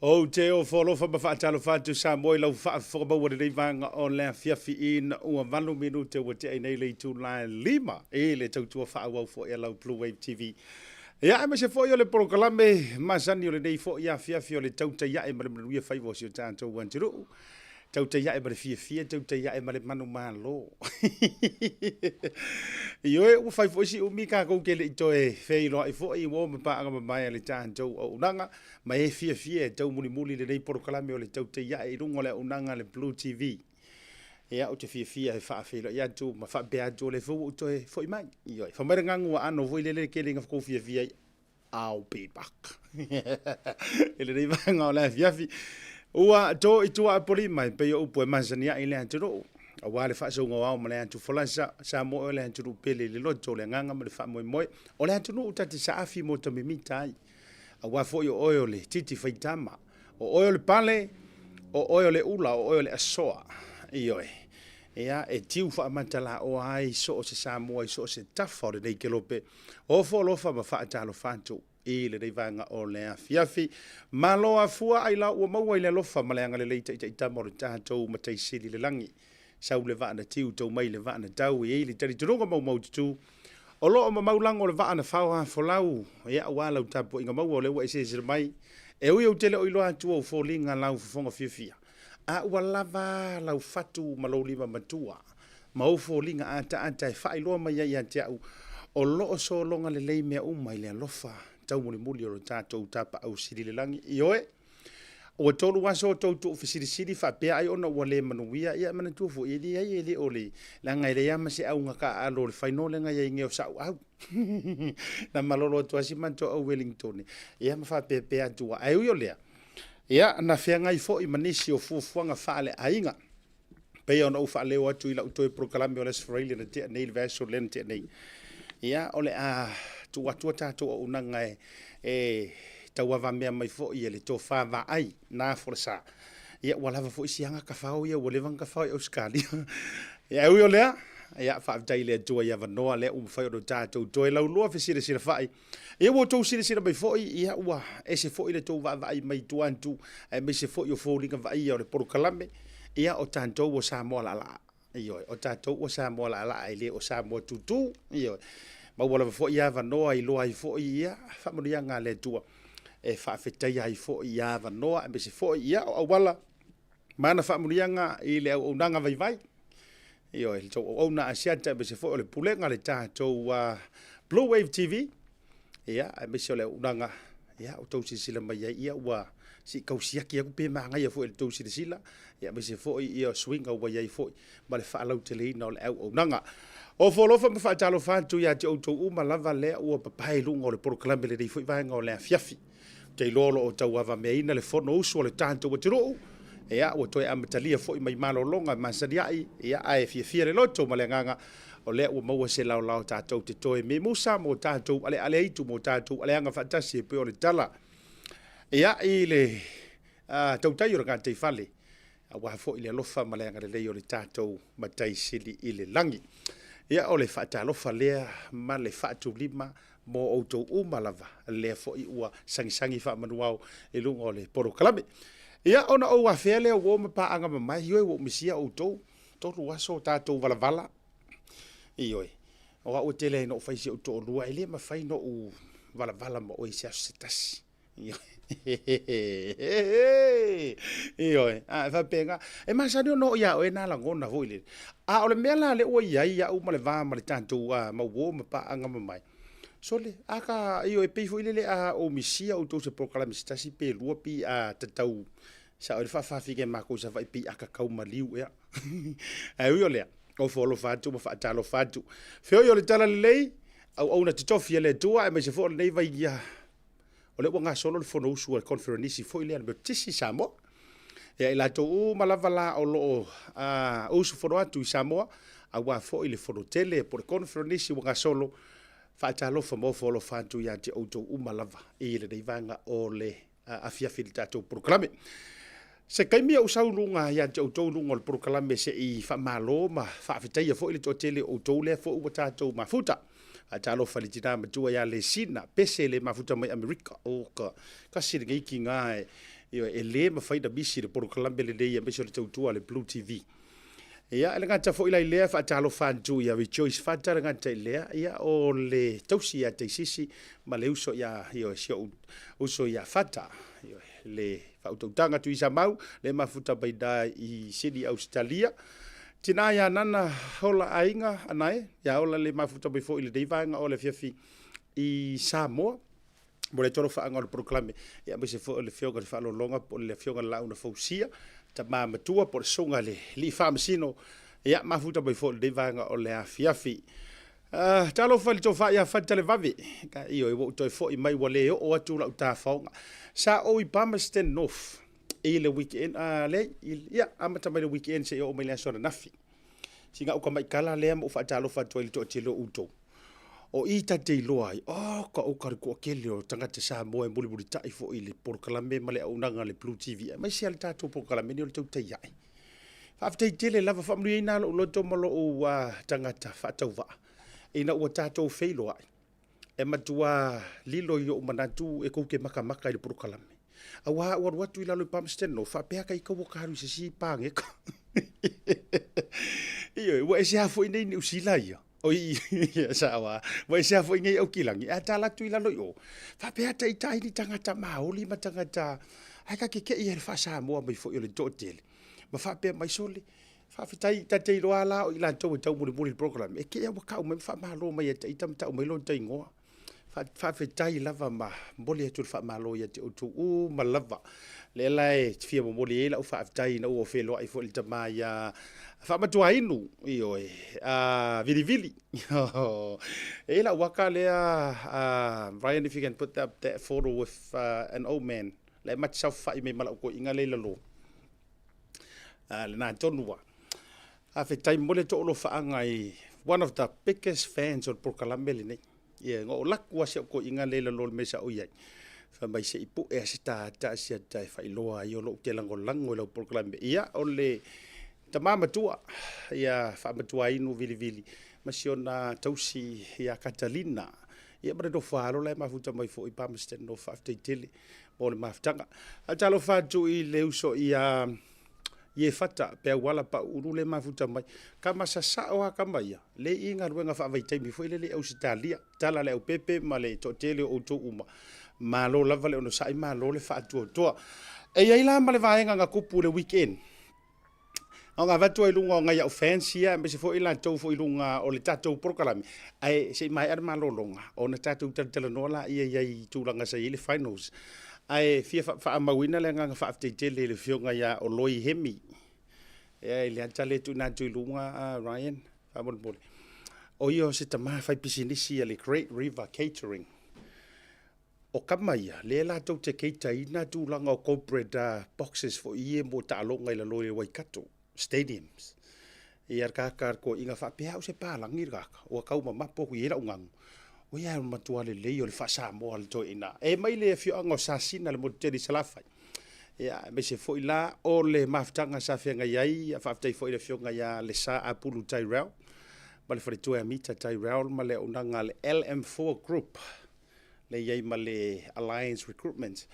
Ou te ofo alofa ma faatalofa atu Samoa i lau faafofoga maua i lenei vaega o le afiafi ina ua 8 minute ua tea ai nei le itula e 5 i le tautua faaauau foi a lau Blue Wave TV. Ia, aemaise foi o le polokalame masani o lenei foi afiafi o le tautai ae ma le manuia faiva o si o tatou atunuu. Tautai ae ma le fiafia, tautai ae ma le manumalo. Ioe, ua fai foi si umi tatou te le i toe feiloai foi ua ma paaga mamae a le tatou auaunaga ma e fiafia e taumulimuli lenei polokalame o le tautai ae i luga o le auaunaga a le Blue TV. Ia, ou te fiafia e faafeiloai atu ma faapea atu o lea foi ua ou toe foi mai. Ioe, fai mai le gagu aano foi lele tele ina tou fiafia ai, I'll be back. I lenei vaega o le afiafi, ua to i tua apolima e pei o upu e masani ai le atunuu, aua le faasauga o ao ma le atu folasa, Samoa o le atunuu pele i le loto, o le agaga ma le faamoemoe, o le atunuu ta te saafi mo ta mimita ai. Aua foi o oe o le titi faitama, o oe o le pale, o oe o le ula, o oe o le asoa. Ioe. Ia, e tiu faamatalaoa ai so o se Samoa i so o se tafa o lenei kelope. Ofo alofa ma faatalofa atu i lenei vaega o le afiafi. Malo afua ailao ua maua i le alofa ma le agalelei taitaitama o le tatou Matai Sili i le lagi. Sau le vaa na tiu, tau mai le vaa na tau, e i ai le talitonuga maumaututu. O lo o mamau lago le vaa na faoa folau, ia aua lau tapuaiga maua o lea ua e silasila mai. E ui ou te le o iloa atu ou foliga lau fofoga fiafia, a ua lava lau fatu ma lou lima matua ma ou foliga ataata e faailoa mai ai ia te au, o lo o sologa lelei mea uma i le alofa taumulimuli o lo tatou Tapaau Sili i le lagi. Ioe, ua tolu aso o tou tuufesilisili faapea ai ona ua le manuia, ia manatua foi, e leai e le o le, leaga e leai lava ma se auga taaalo o le fai no leaga iai nei o sa'u au. Na malolo atu lava si matou au Wellington, ia ma faapeapea atu lava. Ae ui o lea, ia, na feagai foi ma nisi o fuafuaga faaleaiga, pei ona ou faaleo atu i lau toe polokalame o le Aso Faraile na tea nei, le vaiaso lea na tea nei. Ia, o le a tuu atu a tatou auaunaga e tauavamea mai foi e le tofa vaai na folasa. Ia, ua lava foi siaga tafao ia ua leva ona tafao i Ausetalia. Ia, ae ui o lea, ia, faafetai i le Atua i avanoa lea ua mafai ona tatou toe laulua fesilasilafa'i. Ia ua outou silasila mai foi, ia ua ese foi le tou vaavaai mai tua atu, aemaise foi o foliga vaaia o le polokalame, ia o tatou o Samoa laalaa. Ioe, o tatou ua Samoa laalaa e le o Samoa tūtū. Ioe, maua lava foi avanoa e iloa ai foi ia faamanuiaga a le Atua e faafetaia ai foi ia avanoa, aemaise foi ia o auala ma ana faamanuiaga i le auaunaga vaivai. Ioe, le tou auauna Asiata aemaise foi o le pulega a le tatou Blue Wave TV, ia, aemaise o le auaunaga, ia, ua tou silasila mai ai, ia, ua se i tau siaki atu pe manaia foi i le tou silasila, ia, aemaise foi ia suiga ua i ai foi ma le faalauteleina o le auaunaga. Ofo alofa ma faatalofa atu ia te outou uma lava lea ua papae i luga o le polokalame i lenei foi vaega o le afiafi. Ou te iloa o lo o tauavameaina le Fonousu a le tatou atunuu, ia, ua toe amatalia foi mai malologa masani ai, ia, ae fiafia le loto ma le agaga o lea ua maua se laolao tatou te toe memusa mo tatou alealeaitu, mo tatou aleaga faatasi e pei o le tala, ia, i le tautai o le gataifale, aua foi le alofa ma le agalelei o le tatou Matai Sili i le lagi. Ia, o le faatalofa lea ma le faatulima mo outou uma lava, lea foi ua sagisagi faamanuao i luga o le polokalame. Ia, ona ou afea lea ua o ma paaga mamae, ioe, ua ou misia outou, tolu aso o tatou valavala. Ioe, o au e tele ai na ou fai si ou toalua, e le mafai na ou valavala ma oe i se aso se tasi. Ioe, a e faapena, e masani ona oo ia oe na lagona foi lele. A o le mea la lea ua i ai au ma le va ma le tatou mau uo ma paaga mamae, sole, a ka, ioe, pei foi lele a ou misia outou i se polokalame se tasi pe lua, pei a tatau, sao ai le faafafine a matou i Savaii, pei a tatau maliu ea. Ae ui o lea, ofo alofa atu ma faatalofa atu. Feoi o le Talalelei, auauna totofi a le Atua aemaise foi o lenei vai o lea ua gasolo le Fonousu a le Koneferenisi foi lea a le Metotisi i Samoa. Ia i latou uma lava la o lo o usufono atu i Samoa, aua foi le Fonotele po o le Koneferenisi ua gasolo, faatalofa ma ofo alofa atu ia te outou uma lava i lenei vaega o le afiafi i le tatou polokalame. Se taimi ou sau luga ia te outou luga o le polokalame se i faamalo ma faafetaia foi le toatele o outou lea foi ua tatou mafuta. Faatalofa i le tina matua ia Lesina Pese le mafuta mai Amerika. O ka, kasi lenei tina e, Ioe, e le mafai ona misi le polokalame lenei aemaise o le tautua a le Blue TV. Ia, e le gata foi la i lea, faatalofa atu ia Rejoice Fata, le gata i lea, ia, o le tausi ia Taisisi ma le uso ia, ioe, si ou uso ia Fata, ioe, le faautautaga Tuisamau, le mafuta mai na i Sini, Ausetalia. Tina ia Nana Hola Aiga, Anae, ia Ola le mafuta mai foi i lenei vaega o le afiafi i Samoa. Mo le tolofaaga o le polokalame, ia aemaise foi o le afioga i le Faalologa po o le afioga i le Laauna Fausia, tama matua po o le susuga i le Alii Faamasino, ia mafuta mai foi i lenei vaega o le afiafi. Talofa i le tofa ia Fata Levave, ioe, ua ou toe foi mai ua le oo atu lau tafaoga. Sa ou i Palmerston North i le weekend, leai, ia, amata mai le weekend seia oo mai le aso ananafi. Sina ou tamaitala lea ma ou faatalofa atu ai i le toatele o outou. O i ta te iloa ai, oh, ka uka le toatele o tagata Samoa e mulimulitai foi i le polokalame ma le auaunaga a le Blue TV, aemaise lava le tatou polokalame lenei o le Tautai Ae. Faafetai tele lava, faamanuiaina lou loto ma lou tagata faatauvaa ina ua tatou feiloai. E matua lilo i ou manatu e tou te matamata i le polokalame. Aua a ou alu atu i lalo i Palmerston North, faapea ta ita ua ta alu i se isi paneta. Ioe, ua ese lava foi nei Niu Sila ia. Oi, ia sao lava. Ua ese lava foi nei Aukilani. Ae ta alu atu i lalo i o, faapea ta ita ai ni tagata Maoli ma tagata, ae ta te te i ai i le faa-Samoa mai foi o le toatele. Ma faapea mai, sole, Faafetai, ta te iloa la o i latou e taumolimoli i le polokalame, e te i a ua tau mai ma faamalo mai ia te ita ma tau mai lota igoa. Faafetai lava ma momoli atu le faamalo ia te outou uma lava. Lea la e fia momoli ai lau faafetai ina ua feiloai foi le tama ia Faamatuainu, ioe, a Vilivili. E i ai lau aka lea, Ryan, if you can put up that photo with an old man, la e ma te saofafai mai ma lau toeaina lea i lalo. Lena tonu lava. Faafetai, momoli atu ou alofaaga i one of the biggest fans o le polokalame lenei. Ia, na ou alu atu lava si au toeaina lea i lalo o le mea sa ou i ai, fai mai se i pue lava se ta ata si ata e faailoa ai o lou te lagolago i lau polokalame. Ia, o le tama matua, ia Faamatuainu Vilivili ma si ona tausi ia Katalina, ia ma le nofo alo la e mafuta mai foi i Palmerston North. Faafetai tele mo le mafutaga. Faatalofa atu i le uso ia Iefata Peauala Pauulu le mafuta mai. Kama sasao lava kama ia, le i galuega faavaitaimi foi lele i Ausetalia. Tala le aupepe ma le toatele o outou uma. Malo lava le onosai, malo le faatuatoa. E i ai la ma le vaega na tupu i le weekend. Na ona avatu ai i luga o nai au fans ia, aemaise foi i latou foi i luga o le tatou polokalame. Ae se i maea le malologa, ona tatou talatalanoa laia i ai i tulaga sa i ai le finals. Ae fia faamauina le agaga faafetai tele i le afioga ia Oloi Hemi. Ia i le ata lea e tuuina atu i luga, Ryan, faamolemole. O ia o se tama fai pisinisi a le Great River Catering. O kama ia, lea latou te keitaina tulaga o corporate boxes foi ia mo taaloga i lalo i le Waikato Stadiums. Ia le kaka le toeaina faapea au se palagi le kaka, ua tau mamapo atu i ai lau ganu. O ia e matua lelei o le faa-Samoa le toeaina. E mai le afioaga o Sasina le motu tele i Salafai. Ia, aemaise foi la o le mafutaga sa feagai ai, ia faafetai foi i le afioga ia Lesa Apulu Tyrell ma le faletua ia Mita Tyrell ma le auaunaga a le LM4 Group. Lea i ai ma le Alliance Recruitment.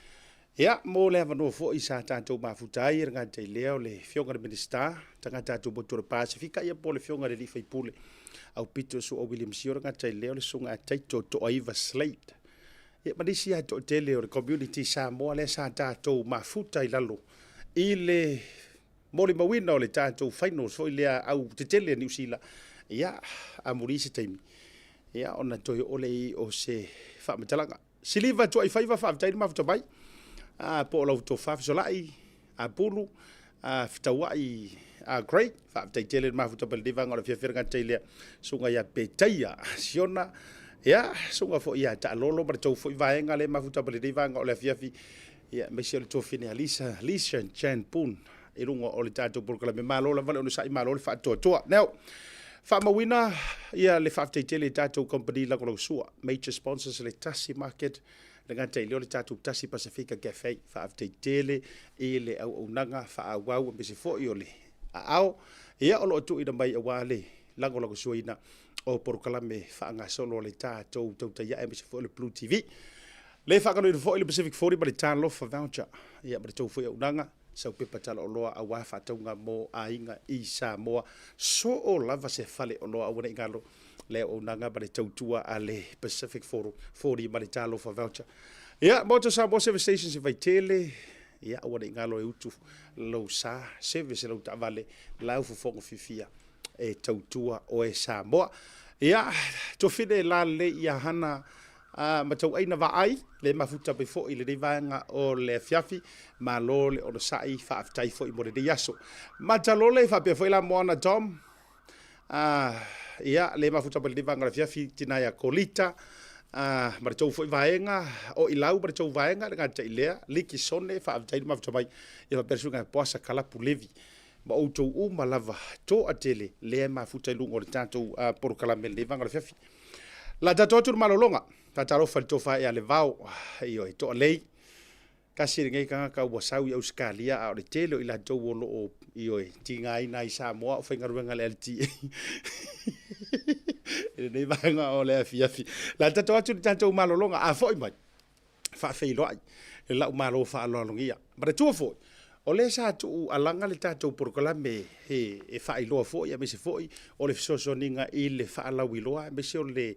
Ia, mo le avanoa foi sa tatou mafuta ai, e le gata i lea o le Afioga i le Minisita, tagata atu motu o le Pasefika, ia po o le Afioga i le Alii Faipule Aupito Su'a William Sio, le gata i lea o le Susuga a Taito Toaiva Slade. Ia, ma nisi lava toatele o le community Samoa lea sa tatou mafuta i lalo i le molimauina o le tatou finals foi lea au tetele a Niu Sila. Ia, amuli se taimi, ia ona toe oo lea i o se faamatalaga. Siliva Tuaifaiva, faafetai le mafuta mai. A, po o lau tofa fesolai, Apulu, a, fetauai a Gray, faafetai tele le mafuta mai lenei vaega o le afiafi le gata i lea. Susuga ia Petaia Siona, ia, susuga foi ia Taalolo ma le tou foi vaega lea mafuta mai lenei vaega o le afiafi. Ia, aemaise o le tuafine a Lisa, Lisa Jan Poon, i luga o le tatou polokalame. Malo lava le onosai, malo le faatoatoa. Now, faamauina ia le faafetai tele i tatou company lagolagosua, major sponsors le Tasi Market, le gata i lea o le tatou Tasi Pasifika Cafe. Faafetai tele i le auaunaga faaauau aemaise foi o le aao, ia o lo o tuuina mai aua le lagolagosuaina o polokalame faagasolo a le tatou Tautai Ae aemaise foi o le Blue TV. Le faagaloina foi le Pacific 40 ma le Talofa Voucher, ia ma le tou foi auaunaga, sau pepa tala oloa aua faatauga mo aiga i Samoa. Soo lava se fale oloa aua ne i galo le auaunaga ma le tautua a le Pacific 40 ma le Talofa Voucher. Ia, Motor Samoa Service Stations i Vaitele, ia aua ne i galo e utu lou sa, service lau taavale, lau fofoga fiafia e tautua oe Samoa. Ia, Tuafine lalelei ia Hana ma Tauaina Vaai, le mafuta mai foi i lenei vaega o le afiafi, malo le onosai, faafetai foi mo lenei aso. Matalole faapea foi la Moana Tom, ia, le mafuta mai lenei vaega o le afiafi, tina ia Kolita, ma le tou foi vaega, o Ilau ma le tou vaega, le gata i lea, Liki Sone, faafetai le mafuta mai, ia faapea le susuga ia Poasa Kalapu Levi. Ma outou uma lava toatele lea e mafuta i luga o le tatou polokalame i lenei vaega o le afiafi. La tatou atu le malologa, faatalofa i le tofa ia Levao, ioe, Toalei, tasi lenei tagata ua sau i Ausetalia a o le tele o i latou o lo o, ioe, tigaina ai i Samoa o faigaluega a le LTA i lenei vaega o le afiafi. La tatou atu le tatou malologa, a foi mai, faafeiloai i lau malo faaaloalogia. Manatua foi, o lea sa tuu alaga le tatou polokalame e faailoa foi aemaise foi o le fesoasoaniga i le faalauiloa aemaise o le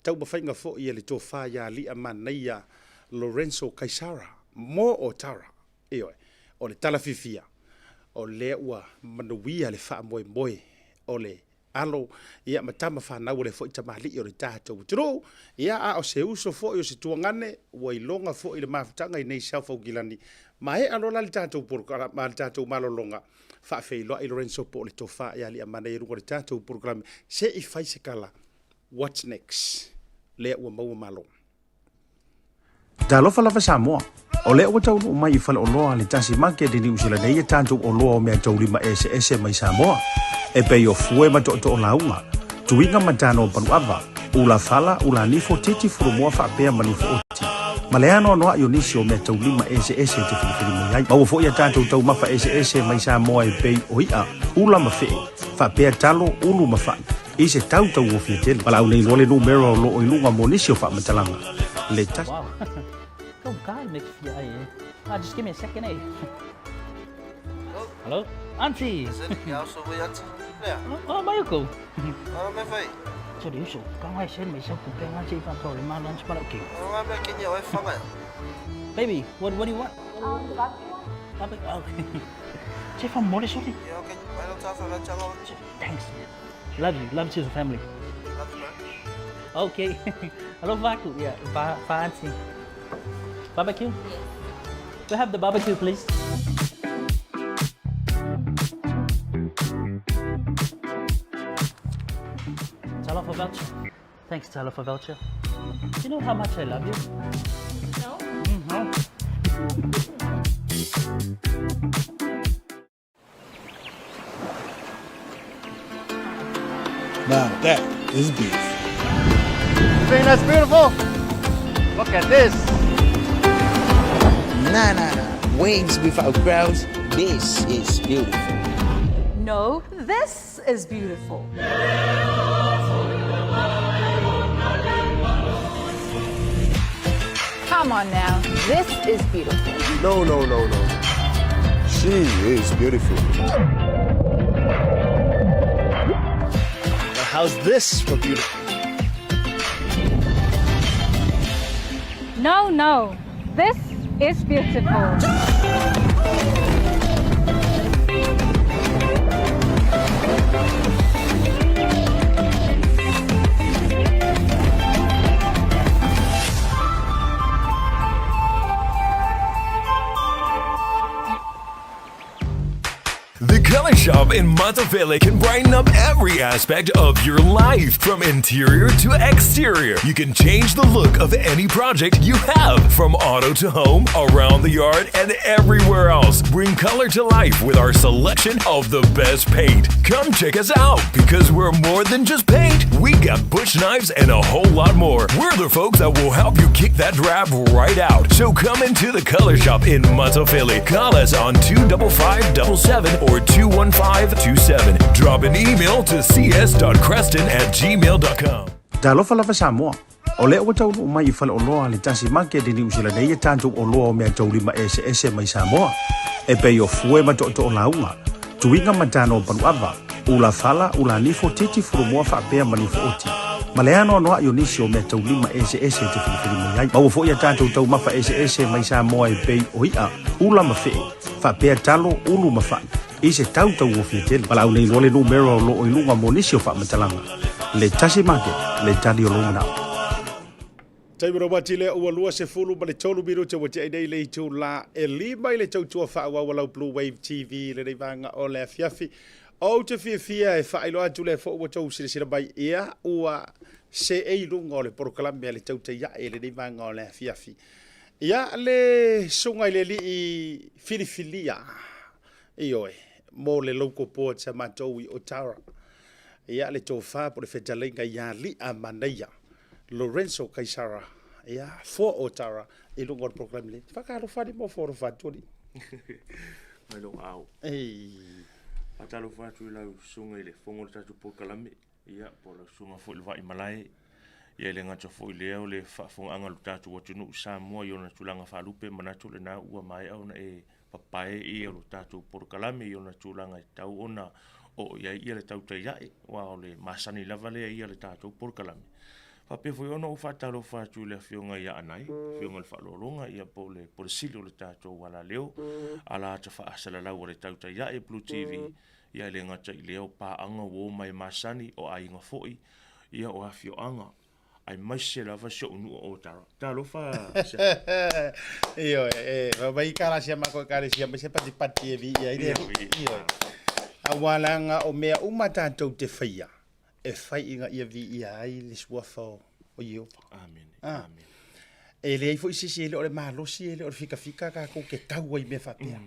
taumafaiga foi a le tofa ia Aliiamanaia Lorenzo Kaisara mo Otara. Ioe, o le tala fiafia, o lea ua manuia le faamoemoe o le alo, ia, ma tama fanau o lea foi tamalii o le tatou atunuu, ia, a o se uso foi o se tuagane, ua iloga foi le mafutaga i nei South Aukilani. Maea loa la le tatou polokalame, le tatou malologa, faafeiloai Lorenzo po o le tofa ia Aliiamanaia i luga o le tatou polokalame, se i fai se tala, what's next? Lea ua maua malo. Talofa lava Samoa. O lea ua taunuu mai i faleoloa a le Tasi Market i Niu Sila nei e tatou oloa o meataulima eseese mai Samoa, e pei o fue ma tootoo lauga, tuiga ma tano o paluava, ula fala, ula nifo, titi, furumoa faapea ma nifo oti, ma le anoanoai o nisi o meataulima eseese e te filifili mai ai. Maua foi a tatou taumafa eseese mai Samoa e pei o i'a, ula ma fe'e, faapea talo, ulu ma fa'i. I se tau tauofie tele. Valaau nei loa le numera o lo o i luga mo nisi o faamatalaga. Le tasi. Wow. Go God make fia ai eh. Ah, just give me a second eh. Hello? Auntie. Oh, mai ko. So di uso, kang ai sen mai sa ku pe ngan sei fa to le ma lunch pa okay. Baby, what do you want? Barbecue one? Barbecue. Okay. Che fa mole sorry. Thanks. Love you. Love to the family. Love you, bro. Okay. Hello, Vaku. Yeah, va, va auntie. Barbecue? Yes. We have the barbecue, please. Talofa voucher. Thanks, Talofa voucher. You know how much I love you? No? No. Now that is beef. You think that's beautiful? Look at this. Nah, nah, nah. Waves without crowds. This is beautiful. No, this is beautiful. Come on now. This is beautiful. No, no, no, no. She is beautiful. Now, how's this for beautiful? No, no. This is beautiful. The Color Shop in Matafele can brighten up every aspect of your life, from interior to exterior. You can change the look of any project you have, from auto to home, around the yard, and everywhere else. Bring color to life with our selection of the best paint. Come check us out because we're more than just paint. We got bush knives and a whole lot more. We're the folks that will help you kick that drab right out. So come into the Color Shop in Matafele. Call us on 25577 or 21527. Drop an email to cs.creston at gmail.com. Talofa lava Samoa. O lea ua taunuu mai i faleoloa a le Tasi Market i Niu Sila nei e tatou oloa o meataulima eseese mai Samoa, e pei o fue ma tootoo lauga, tuiga ma tano paluava, ula fala, ula nifo, titi furumoa faapea ma nifo oti, ma le anoanoai o nisi o meataulima eseese e te filifili mai ai. Maua foi a tatou taumafa eseese mai Samoa e pei o i'a, ula ma fee, faapea talo, ulu ma fai, i se tau tauofie tele. Valaau nei loa le numera o lo o i luga mo nisi o faamatalaga. Le Tasi Market, le tali o lou manao. Taimi raumati lea ua 23 minute ua tea nei le itula e 5 i le tautua faaauau a lau Blue Wave TV i lenei vaega o le afiafi. Ou te fiafia e faailoa atu lea foi ua tou silasila mai ia ua seei i luga o le polokalame a le tautai ae i lenei vaega o le afiafi. Ia le susuga i le alii filifilia, ioe, mo le local board sa matou i Otara. Ia le tofa po o le fetalaiga ia Li'a Manaia Lorenzo Kaisara, ia, for Otara i luga o le polokalame lenei. Faatalofa alii ma ofo alofa atu alii. Mai lou ao. Ei. Faatalofa atu i lau susuga i le fofoga o le tatou polokalame. Ia, po o lau susuga foi i le Vaimalae. Ia, e le gata foi i lea o le faafofogaaga a lo tatou atunuu i Samoa i ona tulaga faalupe, manatu lena ua maea ona e papae ia lo tatou polokalame i ona tulaga e tatau ona oo i ai ia le tautai ae, aua o le masani lava lea ia le tatou polokalame. Faapea foi ona ou faatalofa atu i le Afioga ia Anae, Afioga i le Faaaloaloga, ia po o le Pule Sili o le tatou alaleo, ala ata faasalalau a le tautai ae Blue TV, Ia e le gata i lea o paaga ua omai masani, o aiga foi, ia o afioaga, aemaise lava si ou nuu o Otara. Talofa Ioe, e fai mai ka la sia matou ekalesia mai se patipati e viia ai le alii. Ioe. Aua leaga o mea uma tatou te faia, e fai ina ia viia ai le suafa o Ieova. Amene. Amene. E leai foi se isi e le o le malosi, e le o le fikafika tatou te tau ai i mea faapea.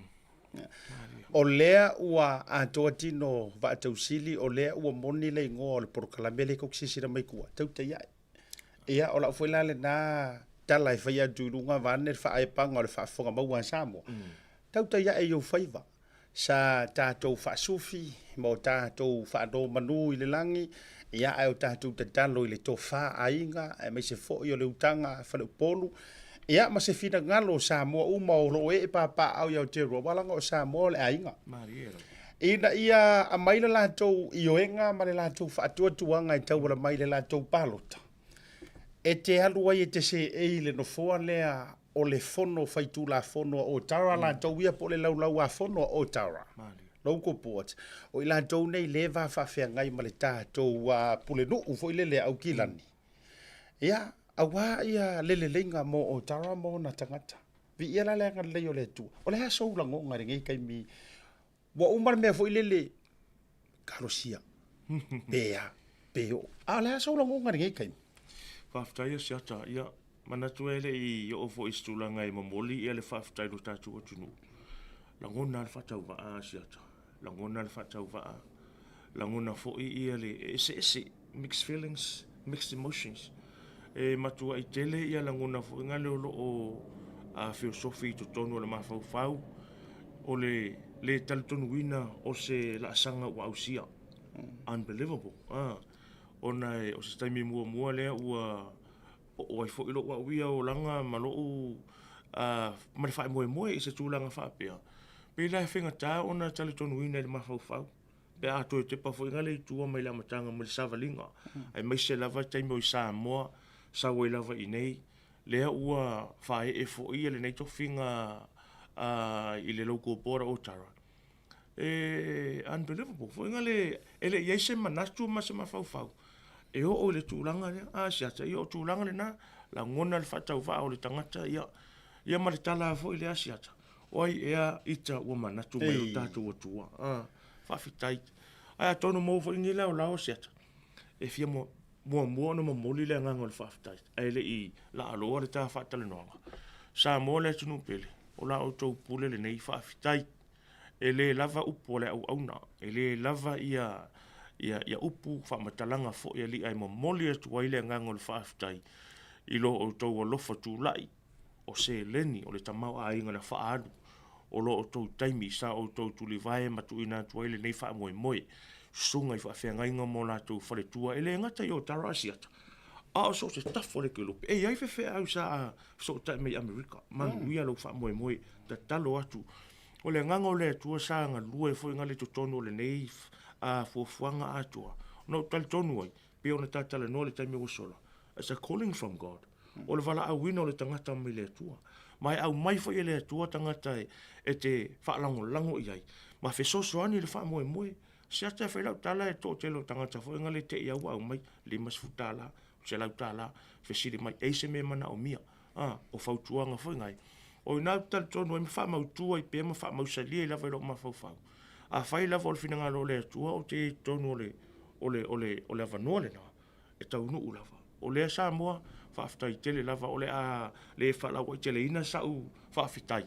O lea ua atoa tino vaatausili, o lea ua moni le igoa o le polokalame lea tou te silasila mai tua, tautai ae. Ia, o lau foi la lena tala e fai atu i luga vaeane le faaepaga o le faafofoga maua a Samoa, tautai ae i ou faiva. Sa tatou faasufi ma o tatou faanonomanu i le lagi, ia ae o tatou tatalo i le tofa aiga aemaise foi o le utaga faleupolu, ia ma se finagalo o Samoa uma o lo o ee papaaao i Aotearoa, aua leaga o Samoa o le aiga. Ina ia aumai le latou ioega ma le latou faatuatuaga e tauala mai i le latou palota, e te alu ai e te seei i le nofoa lea o le Fono Faitulafono a Otara latou ia po o le Laulau-a-Fono a Otara, Local Boards, o i latou nei lea e va faafeagai ma le tatou pulenuu foi lele a Aukilani, ia, aua ia le leleiga mo Otara ma ona tagata. Viia la le agalelei o le Atua. O le a sou lagona i lenei taimi? Ua uma le mea foi lele, talosia, pe a, pe oo. A o le a sou lagona i lenei taimi? Faafetai Asiata. Ia, manatu e le i oo foi i se tulaga e momoli ia le faafetai i lo tatou atunuu. Lagona le faatauvaa Asiata. Lagona le faatauvaa. Lagona foi ia le eseese, mixed feelings, mixed emotions. E matuai tele ia lagona foi ngale o lo o feosofi i totonu o le mafaufau o le le talitonuina o se laasaga ua ausia. Unbelievable. Ah, ona e, o se taimi muamua lea ua oo ai foi lou au ia olaga ma lou ma le faamoemoe i se tulaga faapea. Pei la e faigata ona talitonuina i le mafaufau pe a toe tepa foi ngale i tua mai le amataga mai le savaliga, aemaise lava taimi o i Samoa, sau ai lava i inei, lea ua faaee foi ia lenei tofiga i le local board o Otara. E unbelievable foi ngale e le i ai se manatu ma se mafaufau e oo i le tulaga lea. A siata, ia o tulaga lena, lagona le faatauvaa o le tagata, ia, ia ma le tala foi lea siata. O ai ea ita ua manatu mai lo tatou Atua. A, faafetai. Ae atonu maua foi ni laolao siata, e fia muamua ona momoli le agaga o le faafetai, ae le i laaloa le ta faatalanoaga. Samoa le atunuu pele, o la outou pule lenei, faafetai. E le lava upu a le auauna, e le lava ia, ia, ia upu faamatalaga foi a alii ae momoli atu ai le agaga o le faafetai i lo outou alofa tulai, o seleni o le tamaoaiga na faaalu o lo outou taimi sa outou tulivae ma tuuina atu ai lenei faamoemoe, susuga i faafeagaiga ma o latou faletua e le gata i Otara Asiata. A o so o se tafa o le kelupe, e i ai faifeau sa fesootai mai i Amerika, manuia lou faamoemoe, tatalo atu. O le agaga o le Atua sa galue foi gale i totonu o lenei fuafuaga atoa, ona ou talitonu ai, pei ona ta talanoa i le taimi ua sola, it's a calling from God. O le valaauina o le tagata mai le Atua. Ma e aumai foi e le Atua tagata e te faalagolago i ai, ma fesoasoani i le faamoemoe. Siata e fai lau tala e toatele o tagata foi na le te i au ua aumai $50, $100, fesili mai, e i ai se mea e manaomia? A, o fautuaga foi nai. O i ina ou te talitonu ai ma faamautu ai pea ma faamausali ai lava i lou mafaufau. Afai lava o le finagalo o le Atua ou te i ai i totonu o le, o le, o le, o le avanoa lena, e taunuu lava. O lea Samoa, faafetai tele lava, o le a le faalauaiteleina sa'u faafetai,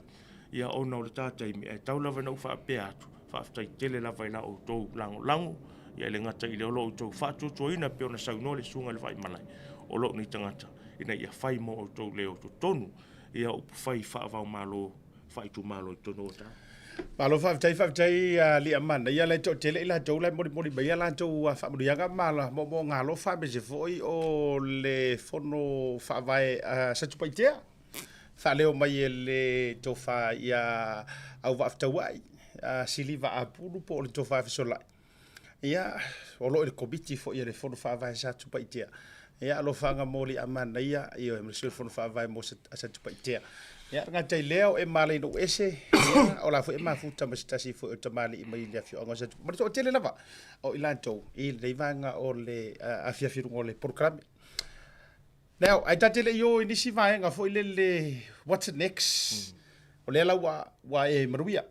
ia ona o le ta taimi, ae tau lava ina ou faapea atu, faafetai tele lava i la outou lagolago, ia e le gata i lea o lo outou faatuatuaina pei ona saunoa le Susuga i le Vaimalae, o lou nei tagata, ina ia fai mo outou leo totonu ia upufai faava-o-Malo faaitumalo i totonu o Otago. Malo faafetai, faafetai alii manaia la e toatele i latou la e molimoli mai a latou faamanuiaga ma moomooga alofa aemaise foi o le fono faavae a Satupaitea faaleo mai e le tofa ia Auvaa Fetauai Siliva Apulu po o le tofa Fesolai. Ia, o lo o i le komiti foi a le Fono Faavae Satupaitea. Ia, alofaga mo alii manaia, ioe, ma le sui o le Fono Faavae mo Satupaitea. Ia, e le gata i lea, o Emma Leinuuese, ia, o la foi e mafuta ma se tasi foi o tamalii mai le afioaga o Satupaitea. Ma le toatele lava o i latou i lenei vaega o le afiafi i luga o le polokalame. Now, ae ta te le i o i nisi vaega foi lele, what's next? O lea la ua e manuia.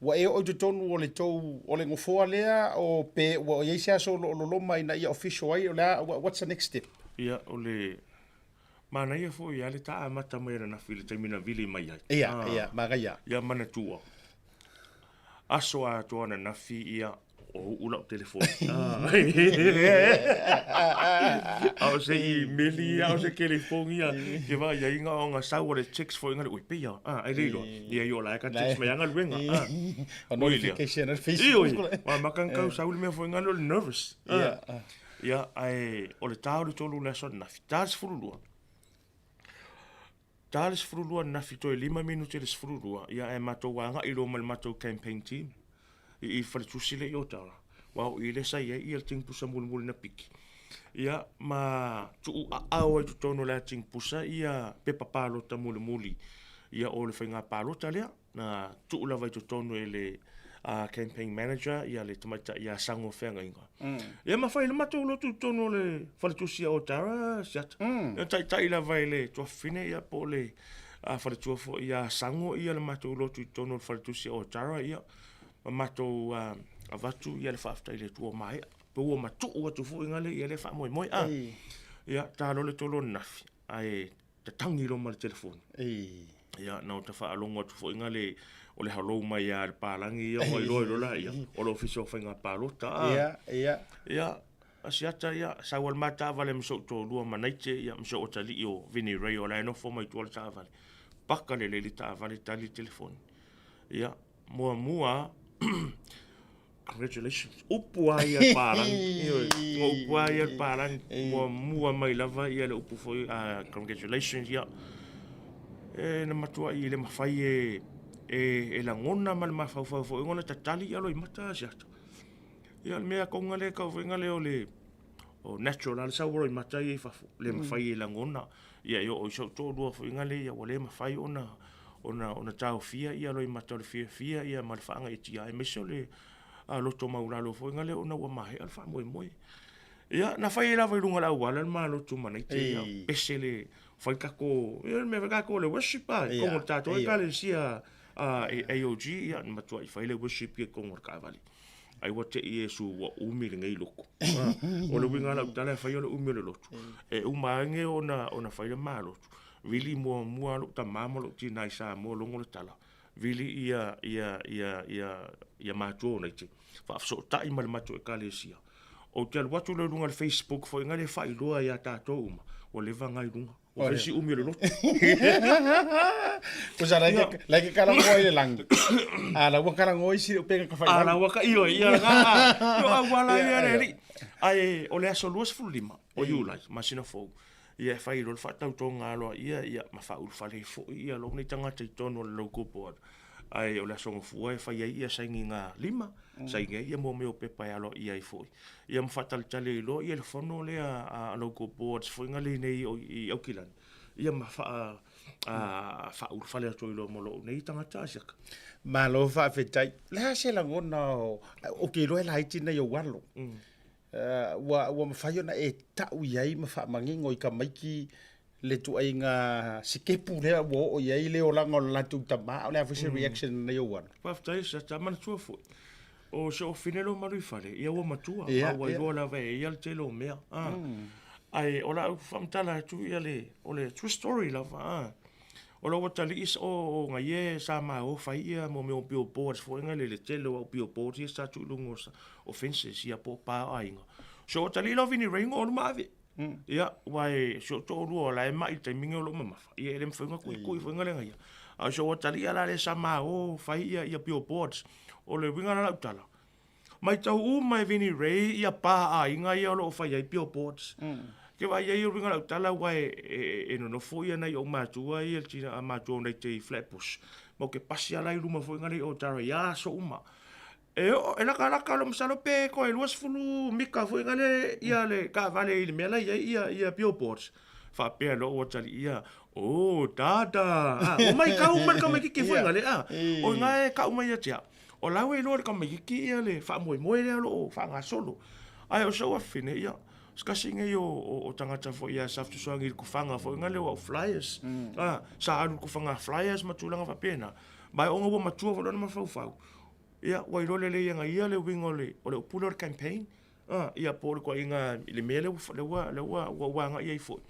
Ua e oo i totonu o le tou, o le nofoa lea o pe ua i ai se aso o lo o loloma ina ia official ai, o le a, what's the next step? Ia, o le manaia foi lava le ta amata mai ananafi i le taimi na vili mai ai. Ia, ia, manaia. Ia manatua, aso atoa ananafi, ia, O uu lau telefoni. A o se imeli, a o se telefoni ia. Ke va ia inga o nga sau o le text foi nga le ui peia. Ah, ai le iloa. Ia i o la ka text mai anga luenga. Ah. O notification o Facebook. Io, wa makan kau sau le mea foi nga le nervous. Ia. Ia, ai o le tau le tolu le aso nafi. Ta le 12. Ta le 12 nafi toe 5 minute le 12. Ia ai matou agai loa ma le matou campaign team. I i faletusi le i Otara. Wa o i le sa i ai ia le tingipusa mulimuli na piki. Ia ma tuu aao ai totonu o le tingipusa ia pepa palota mulimuli ia o le faiga palota lea. Na tuu lava i totonu e le campaign manager ia le tamaitai ia Sango Feagaiga. Ia ma fai le matou lotu i totonu o le faletusi ia Otara Siata. Ia taitai lava e le tuafafine ia po o le faletua foi ia Sango ia le matou lotu i totonu o le faletusi ia Otara ia ma matou avatu ia le faafetai i le Atua ua maea. Pe ua matuu atu foi ngale ia le faamoemoe a. Ia ta loa le tolu ananafi ae tatagi loa ma le telefoni. Ia na ota faalogo atu foi ngale o le halou mai a le palagi ia ua iloa iloa la ia o le ofisa o faiga palota a. Ia, ia. Ia Asiata ia sau a le ma taavale ma so'u toalua ma Naite ia ma so'u atalii o Vinnie Ray o la e nofo mai tua le taavale. Paka lelei le taavale tali le telefoni. Ia muamua congratulations upu lava ia le palagi. Ioe, ua upu lava ia le palagi. Muamua mai lava ia le upu foi congratulations ia. E na matuai le mafai e e lagona ma le mafaufau foi ona tatali ia loimata Asiata. Ia o le mea konga lea kau foi lea o le o natural lava le sau o loimata ia i fafo, le mafai e lagona. Ia e oo i so'u toalua foi lea ia ua le mafai ona ona ona taofia ia loimata o le fiafia ia ma le faagaeetia aemaise o le loto maualalo foi lea ona ua maea le faamoemoe. Ia na fai ai lava i luga o le auala le ma lotu ma Naite ia pese le fai tatou ia le mea foi tatou o le worship a i totonu o le tatou ekalesia AOG ia na matuai fai le worship ia i totonu o le taavale. Ai ua te i Iesu ua umi lenei lotu. O le uiga o lau tala e fai o le umi o le lotu. E uma ane ona, ona fai le ma lotu. Vili muamua lou tama ma lou tina i Samoa logo le tala. Vili ia, ia, ia, ia, ia matua o Naite. Faafesootai ma le matou ekalesia. Ou te alu atu lea i luga o le Facebook foi ngale faailoa ia tatou uma. Ua leva ngai luga. Ua fai si umi o le lotu. Pusa la ke la ke kala ngoi le langi. A la ua kala ngoi si upenga ka fai. A la ua ka iyo ia nga. Yo a wala ia le li. Ae o le aso 25 o Iulai, masina fou, ia e fai loa le faatautoga aloaia ia ma faaulufale ai foi ia lou nei tagata i totonu o le local board. Ae o le aso Gafua e fai ai ia sainiga lima, saini ai ia mea o pepa e aloaia ai foi, ia ma faatalitali ai loa ia le fono lea a local boards foi na le nei i Aukilani, ia ma faa faaulufale atu ai loa ma lou nei tagata asiaka. Malo faafetai. O le a se lagona o, ou te iloa e laiti nai ou alo. Ua mafai ona e tau i ai ma faamanino i tamaiti le ituaiga sitepu lea ua oo i ai le olaga o le latou tama, a o le a foi se reaction a nai ou alo? Faafetai sa manatua foi, o si ou afine lea ua malu i fale, ia ua matua, ma ua iloa lava e ia le tele o mea. Ae o lau faamatala atu ia le, o le true story lava, a. O lou atalii o nai e sa ma o fai ia mo mea o billboards foi na le tele o au billboards ia sa tuu i luga o fences ia po o pa o aiga. So o atalii la o Vinnie Ray o luma ave. Ia, aua e si ou toalua o la e mai i le taimi nei o lou mamafa, ia e le mafai ona tuitui foi na lea ia. A o si ou atalii la lea sa ma o fai ia billboards. O le uiga la o lau tala, Matau uma e Vinnie Ray ia pa aiga ia o lo o fai ai billboards. Ke vaai ai o luga lau tala aua e nonofo ia nai ou matua ia le tina matua o nei te i Flatbush. Ma ou te pasi ala i luma foi ngale i Otara i aso uma. E oo e lakalaka lo masalo pe koe 20 mika foi ngale ia le taavale i le mea la i ai ia ia billboards. Faapea loa ua tali ia, oh dada. Ah, ua maitau uma le tamaititi foi ngale ah. O ina e kau mai ia te au. O la ua iloa e le tamaititi ia le faamoemoe lea o lo o faagasolo. Ae o si ou afafine, ia, o se tasi lenei o tagata foi ia sa fesoasoani i le tufaga foi lea o au flyers. Sa alu i le tufaga flyers ma tulaga faapena. Ma ona ua matua foi lona mafaufau, ia, ua iloa lelei e ia le uiga o le upu lea o le campaign. Ia po o le ituaiga i le mea lea ua ua agai ai foi.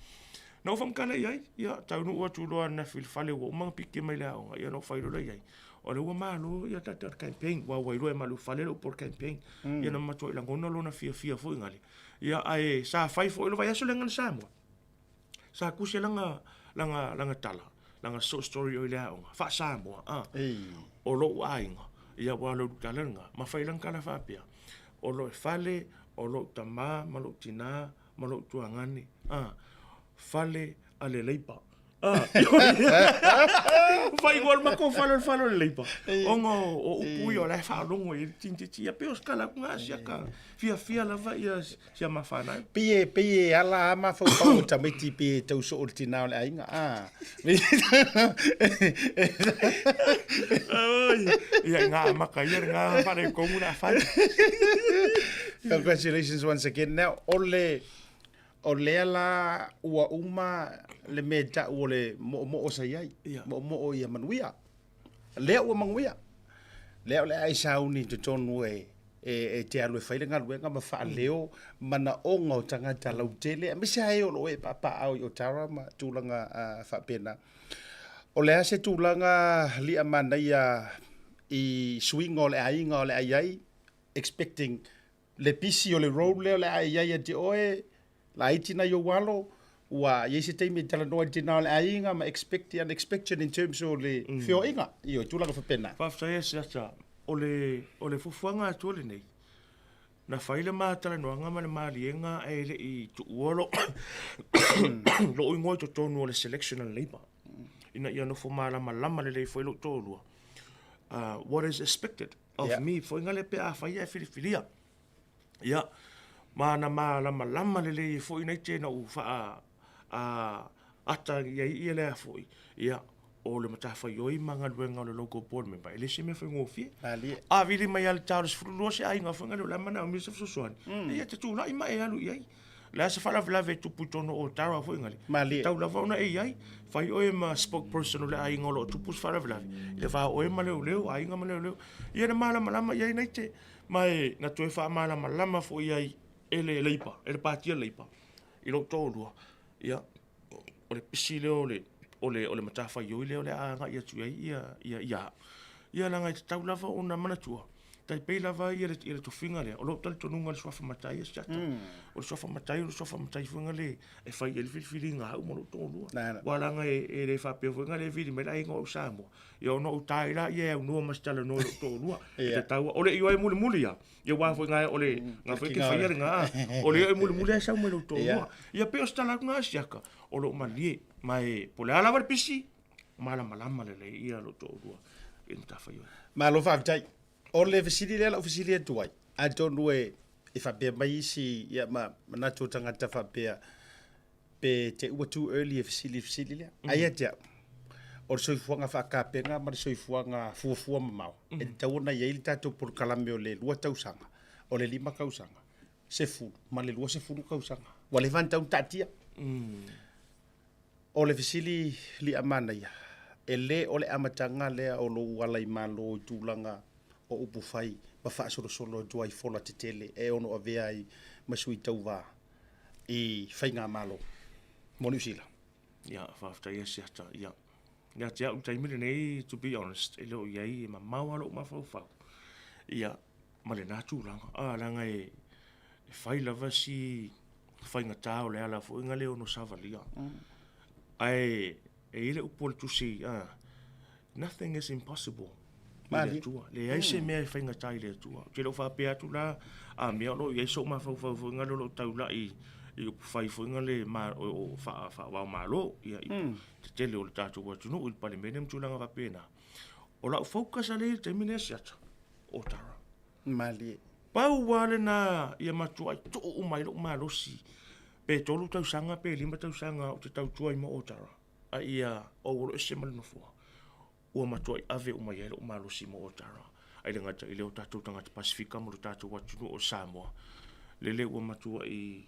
Na ou faamatala i ai, ia, taunuu atu loa ananafi i le fale ua uma ona piki mai le aoga, ia ona ou fai loa lea i ai, o lea ua malo ia tata le campaign, aua ua iloa e Maluafale le upu o le campaign. Ia na matuai lagona lona fiafia foi gale. Ia ae sa fai foi le vaiaso lea na Samoa. Sa tusi lana lana lana tala, lana short story o i le aoga, faa-Samoa, a. O lou aiga, ia aua o le ulutalala lena, ma fai lana tala faapea, o lou fale, o lou tama ma lou tina ma lou tuagane, a, fale a le Leipa. A, fai o le matou fale o le fale o le Leipa, ona o upu ia o la e faalogo i ai le tamaititi, ia pei o se tala atu lena sia ka fiafia lava ia sia ma fanau. Pei e, pei e ala a mafaufau o tamaiti pei e tau soo le tina o le aiga. Ah. Oi, ia ngā maka ia ngā whare kongu na whai. Congratulations once again. Now, o le, o lea la ua uma le mea tau o le moomoo sa iai. Ia. Moomoo ia manuia. Lea ua manuia. Lea o le a e sauni i totonu e, e, e te alu e fai le galuega ma faaleo manaoga o tagata lautele, aemaise lava e o lo o e paapaao i Otara ma tulaga faapena. O le a se tulaga li'a manaia i suiga o le aiga o le a i ai, expecting le pisi o le role lea o le a e i ai ia te oe, laiti nai ou alo, ua i ai se taimi e talanoa i le tina o le aiga ma expect the unexpected in terms o le feoaiga, ioe, tulaga faapena. Faafetai e Siata. O le, o le fuafuaga atoa lenei, na fai le ma talanoaga ma le maliega ae le i tuua lou lou igoa i totonu o le selection a le Labour, ina ia nofo malamalama lelei foi lou toalua, what is expected of me foi na le pe afai ae filifilia. Ia, ma na malamalama lelei ai foi nei te na ou faa a, ata i ai ia lea foi, ia, o le matafaioi ma galuega o le local board member, e le se mea faigofie. Malie. A vili mai lava i le ta o le 12 se aiga foi lea o le a manaomia se fesoasoani, ia te tulai ma e alu i ai. O le a se faalavelave e tupu i totonu o Otara foi ngale. Malie. Tau lava ona e i ai, fai oe ma spokesperson o le aiga o lo o tupu se faalavelave, i le va o oe ma leoleo, aiga ma leoleo. Ia na malamalama i ai nei te, ma e na toe faamalamalama foi i ai e le Leipa, e le Pāti a Leipa, i lou toalua, ia, o le pisi lea o le, o le, o le matafaioi lea o le a agai atu i ai ia, ia, ia au. Ia leaga e tatau lava ona manatua. Tai pei lava ia le, ia le tofiga lea, o lou talitonuga i le suafa matai ia Siata. O le suafa matai, o le suafa matai foi le e fai i ai le filifiliga a au ma lou toalua. Aua leaga e le faapea foi le vili mai le aiga o au Samoa, ia ona ou ta ai lea e aunoa ma se talanoa i lou toalua. E tatau, o le ioe mulimuli lava, ia aua foi o le na foi e te faia lena, o le ioe mulimuli lava e sau mai lou toalua. Ia pei o se tala atu lena a Siata, o lo o malie, ma e po o le a lava le pisi, malamalama lelei ia lou toalua i le matafaioi. Malo faafetai. O le fesili lea o le a ou fesili atu ai, atonu e faapea mai isi ia ma manatu o tagata faapea pe te ua too early e fesili i le fesili lea. Ae ia te au, o le soifuaga faakapena ma le soifuaga fuafua mamao, e tatau ona i ai le tatou polokalame o le 2 tausaga, o le 5 tausaga, 10 ma le 20 tausaga. Ua leva ona tatau ona taatia. O le fesili liamanaia, e le o le amataga lea o lou ala i Malo i tulaga o upu fai ma faasolosolo atu ai fola tetele e ono avea ai ma sui tauva i faigamalo mo Niu Sila? Ia, faafetai ia Siata. Ia, ia te au i le taimi lenei, to be honest, e le o i ai, e mamao lava lou mafaufau, ia, ma lena tulaga. A, leaga e, e fai lava si faigata o le ala foi lea ono savalia. Ae e i ai le upu a le Tusi, nothing is impossible i le Atua. Leai se mea e faigata i le Atua. Ou te le o faapea atu la, a mea o lo o i ai sou mafaufau foi lea o lo o taulai i upufai foi lea o faavao Malo, ia, i tetele o le tatou atunuu i le Palemene ma tulaga faapena. O lau focus lea i le taimi lea Siata, o Tara. Malie. Pau lava lena ia matuai tuu uma ai lou malosi, pe 3 tausaga pe 5 tausaga ou te tautua ai mo Otara, a ia ou alo ese ma le nofoa, ua matuai ave uma i ai lou malosi mo Otara. Ai le gata i lea o tatou tagata Pasefika ma lo tatou atunuu o Samoa, lele ua matuai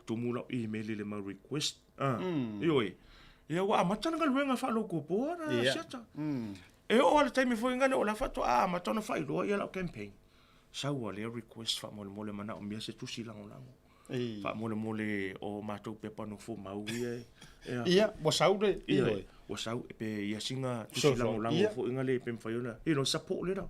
tumu lau email i le mau request. Ah, ioe. Ia ua amata le galuega faalaukopoa na siata. E oo lava i le taimi foi lea o la faatoa amata ona faailoa ia lau campaign. Sau a lea request faamolemole manaomia se tusi lagolago. Faamolemole o matou pepa nofomau ia e Ia, ua sau le ioe. Ua sau pe ia sina tusi lagolago foi lea pe mafai ona you know support letter.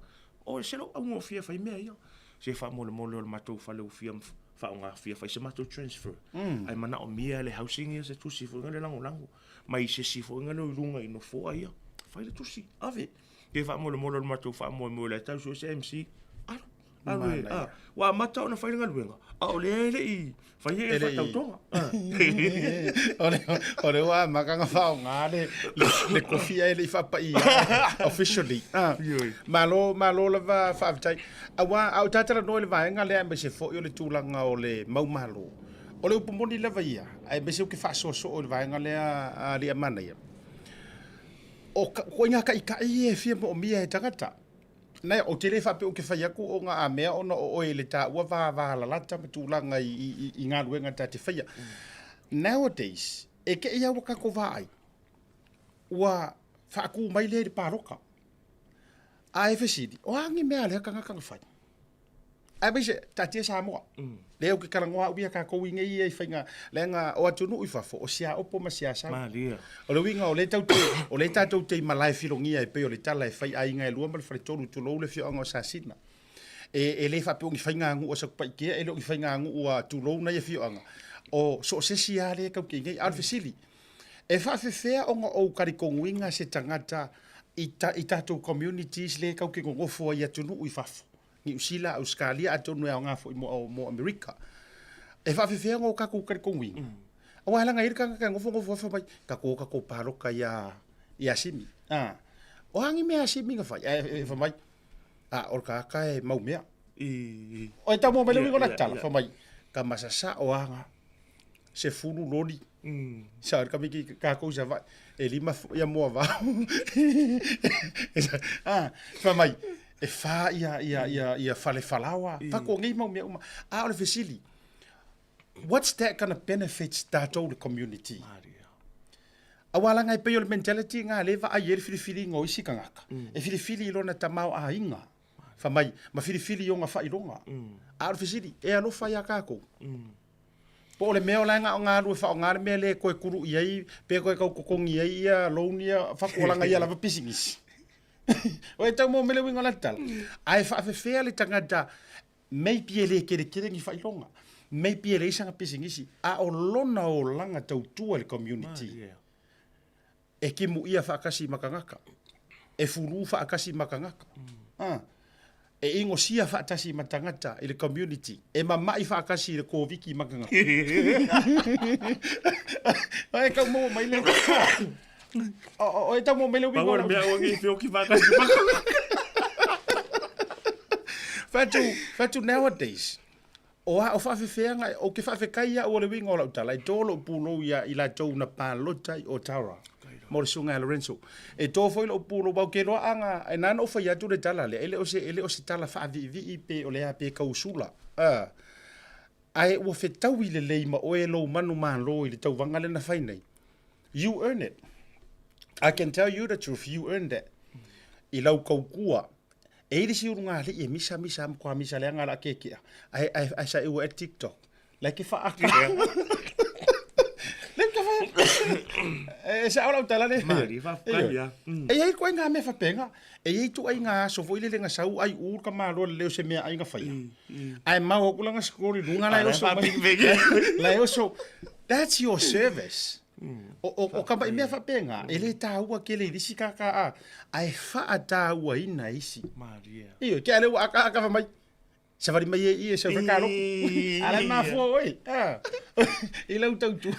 O e se lou augofie e fai mea ia. Se faamolemole o le matou fale ua fia faaaoga fia fai se matou transfer. Ae manaomia e le housing ia se tusi foi lea lagolago. Mai se isi foi lea i luga i nofoa ia. Fai le tusi, ave. Pe faamolemole o le matou faamoemoe o la e tau sue se MC. Alu, alu e, a. Ua amata ona fai le galuega, a o lea e le i faia le faatautoga. O le ua amata ona faaaoga le, le kofi ae le i faapaia officially. Malo, malo lava faafetai. Aua a o ta talanoa i le vaega lea aemaise foi o le tulaga o le mau malo, o le upu moni lava ia, aemaise ou te faasoasoa i le vaega lea a Aliiamanaia, o ituaiga taitai ia e fia moomia e tagata. Nai, ou te le faapea ou te fai atu ona a mea ona o oe i le taua vavalalata ma tulaga i galuega ta te faia. Nowadays, e te i lava ua tatou vaai, ua faatu mai lea i le palota. A e fesili, o a ni mea a lea tagata na fai? Aemaise, taatia Samoa. Lea ou te talanoa au ia tatou i nei ia i faiga, leaga o atunuu i fafo, o siaopo ma siasau. Malie. O le uiga, o lea tatou te, o lea tatou te i malae filogia e pei o le tala e fai aiga e lua ma le faletolu, tulou le afioaga o Sasina. E, e le faapea o ni faiganuu a Satupaitea, e le o ni faiganuu a, tulou nai afioaga, o so o se isi lava lea tatou te i nei. A o le fesili, e faafefea ona ou talitonuina se tagata i, ta, i tatou communities lea tatou te nonofo ai i atunuu i fafo? Niu Sila, Ausetalia, atonu e aoga foi mo, mo Amerika. E faafefea ona o tatou talitonuina? Aua e laga ai le tagata e nofonofo afa mai, tatou o tatou paloka ia, ia Simi. Ah. O a ni mea a Simi na fai? Ae e, fai mai, ah, o le tagata e mau mea. I, O e tau mua mai le uiga o la tala, fai mai, ka masasa o aga, 10 loli. Sa ka miki kākou i Savaii, e 5 ia moavao. Ah, fai mai, e 4 ia, ia, ia, ia fale falaoa. Fakoa nei mau mea uma. A o le fesili, what's that gonna benefit tatou le community? Aua leaga e pei o le mentality lena lea e vaai ai le filifiliga o isi tagata, e filifili i lona tamaoaiga, fai mai, ma filifili i ona faailoga. A o le fesili, e alofa ia tatou? Po o le mea o la e na o galu e faaaoga le mea lea e toe kulu'i ai pe toe tau totogi ai ia loan ia faatualaga ia lava pisinisi. O e tau mo mele winga la tala. Ae faafefea le tagata maybe e le kerekere ni faailoga, maybe e leai sana pisinisi, a o lona olaga tautua i le community. E kimuia faatasi ma tagata, e fulu faatasi ma tagata. Ah. E inosia faatasi ma tagata i le community, e mama'i faatasi i le Koviti ma tagata. E tau maua mai le O e tau maua mai le uiga o lau. Pau o le mea aua ne i feoki faatasi ma tagata. Fatu, fatu nowadays, o a o faafefeaga, ou te faafetai au o le uiga o lau tala, e to lou pulou ia i latou na palota i Otara mo le susuga ia Lorenzo. E to foi lou pulou, aua ou te iloa a na, e na ona ou fai atu le tala lea, e le o se, e le o se tala faaviivii pe o le a pe tausula, a, ae ua fetaui lelei ma oe lou manumalo i le tauvaga lea na fai nei. You earn it. I can tell you the truth, you earned that. I lau tautua, E i le isi ulugalii e misa misa matua misa leaga la kekea. Ae ae ae sa ua e TikTok. La ke whaaka. Le ka wha. E sa ora utala le. Mari fa kai ya. E ai koe ngā mea whapenga. E ai tu ai ngā aso foi le lenga sau ai u ka malo le leo se mea ai nga whaia. Ai mau hoku langa scroll i lunga la e oso mai. La e oso. That's your service. O, o, o ka mai mea whapenga, e le tāua ke le isi ka ka a, a e wha tāua ina isi. Maria. Iyo, kia le ua aka aka mai. Sa wari mai e i e sa whakaro. Ala mā fua oi. Ah. I lau tau tu.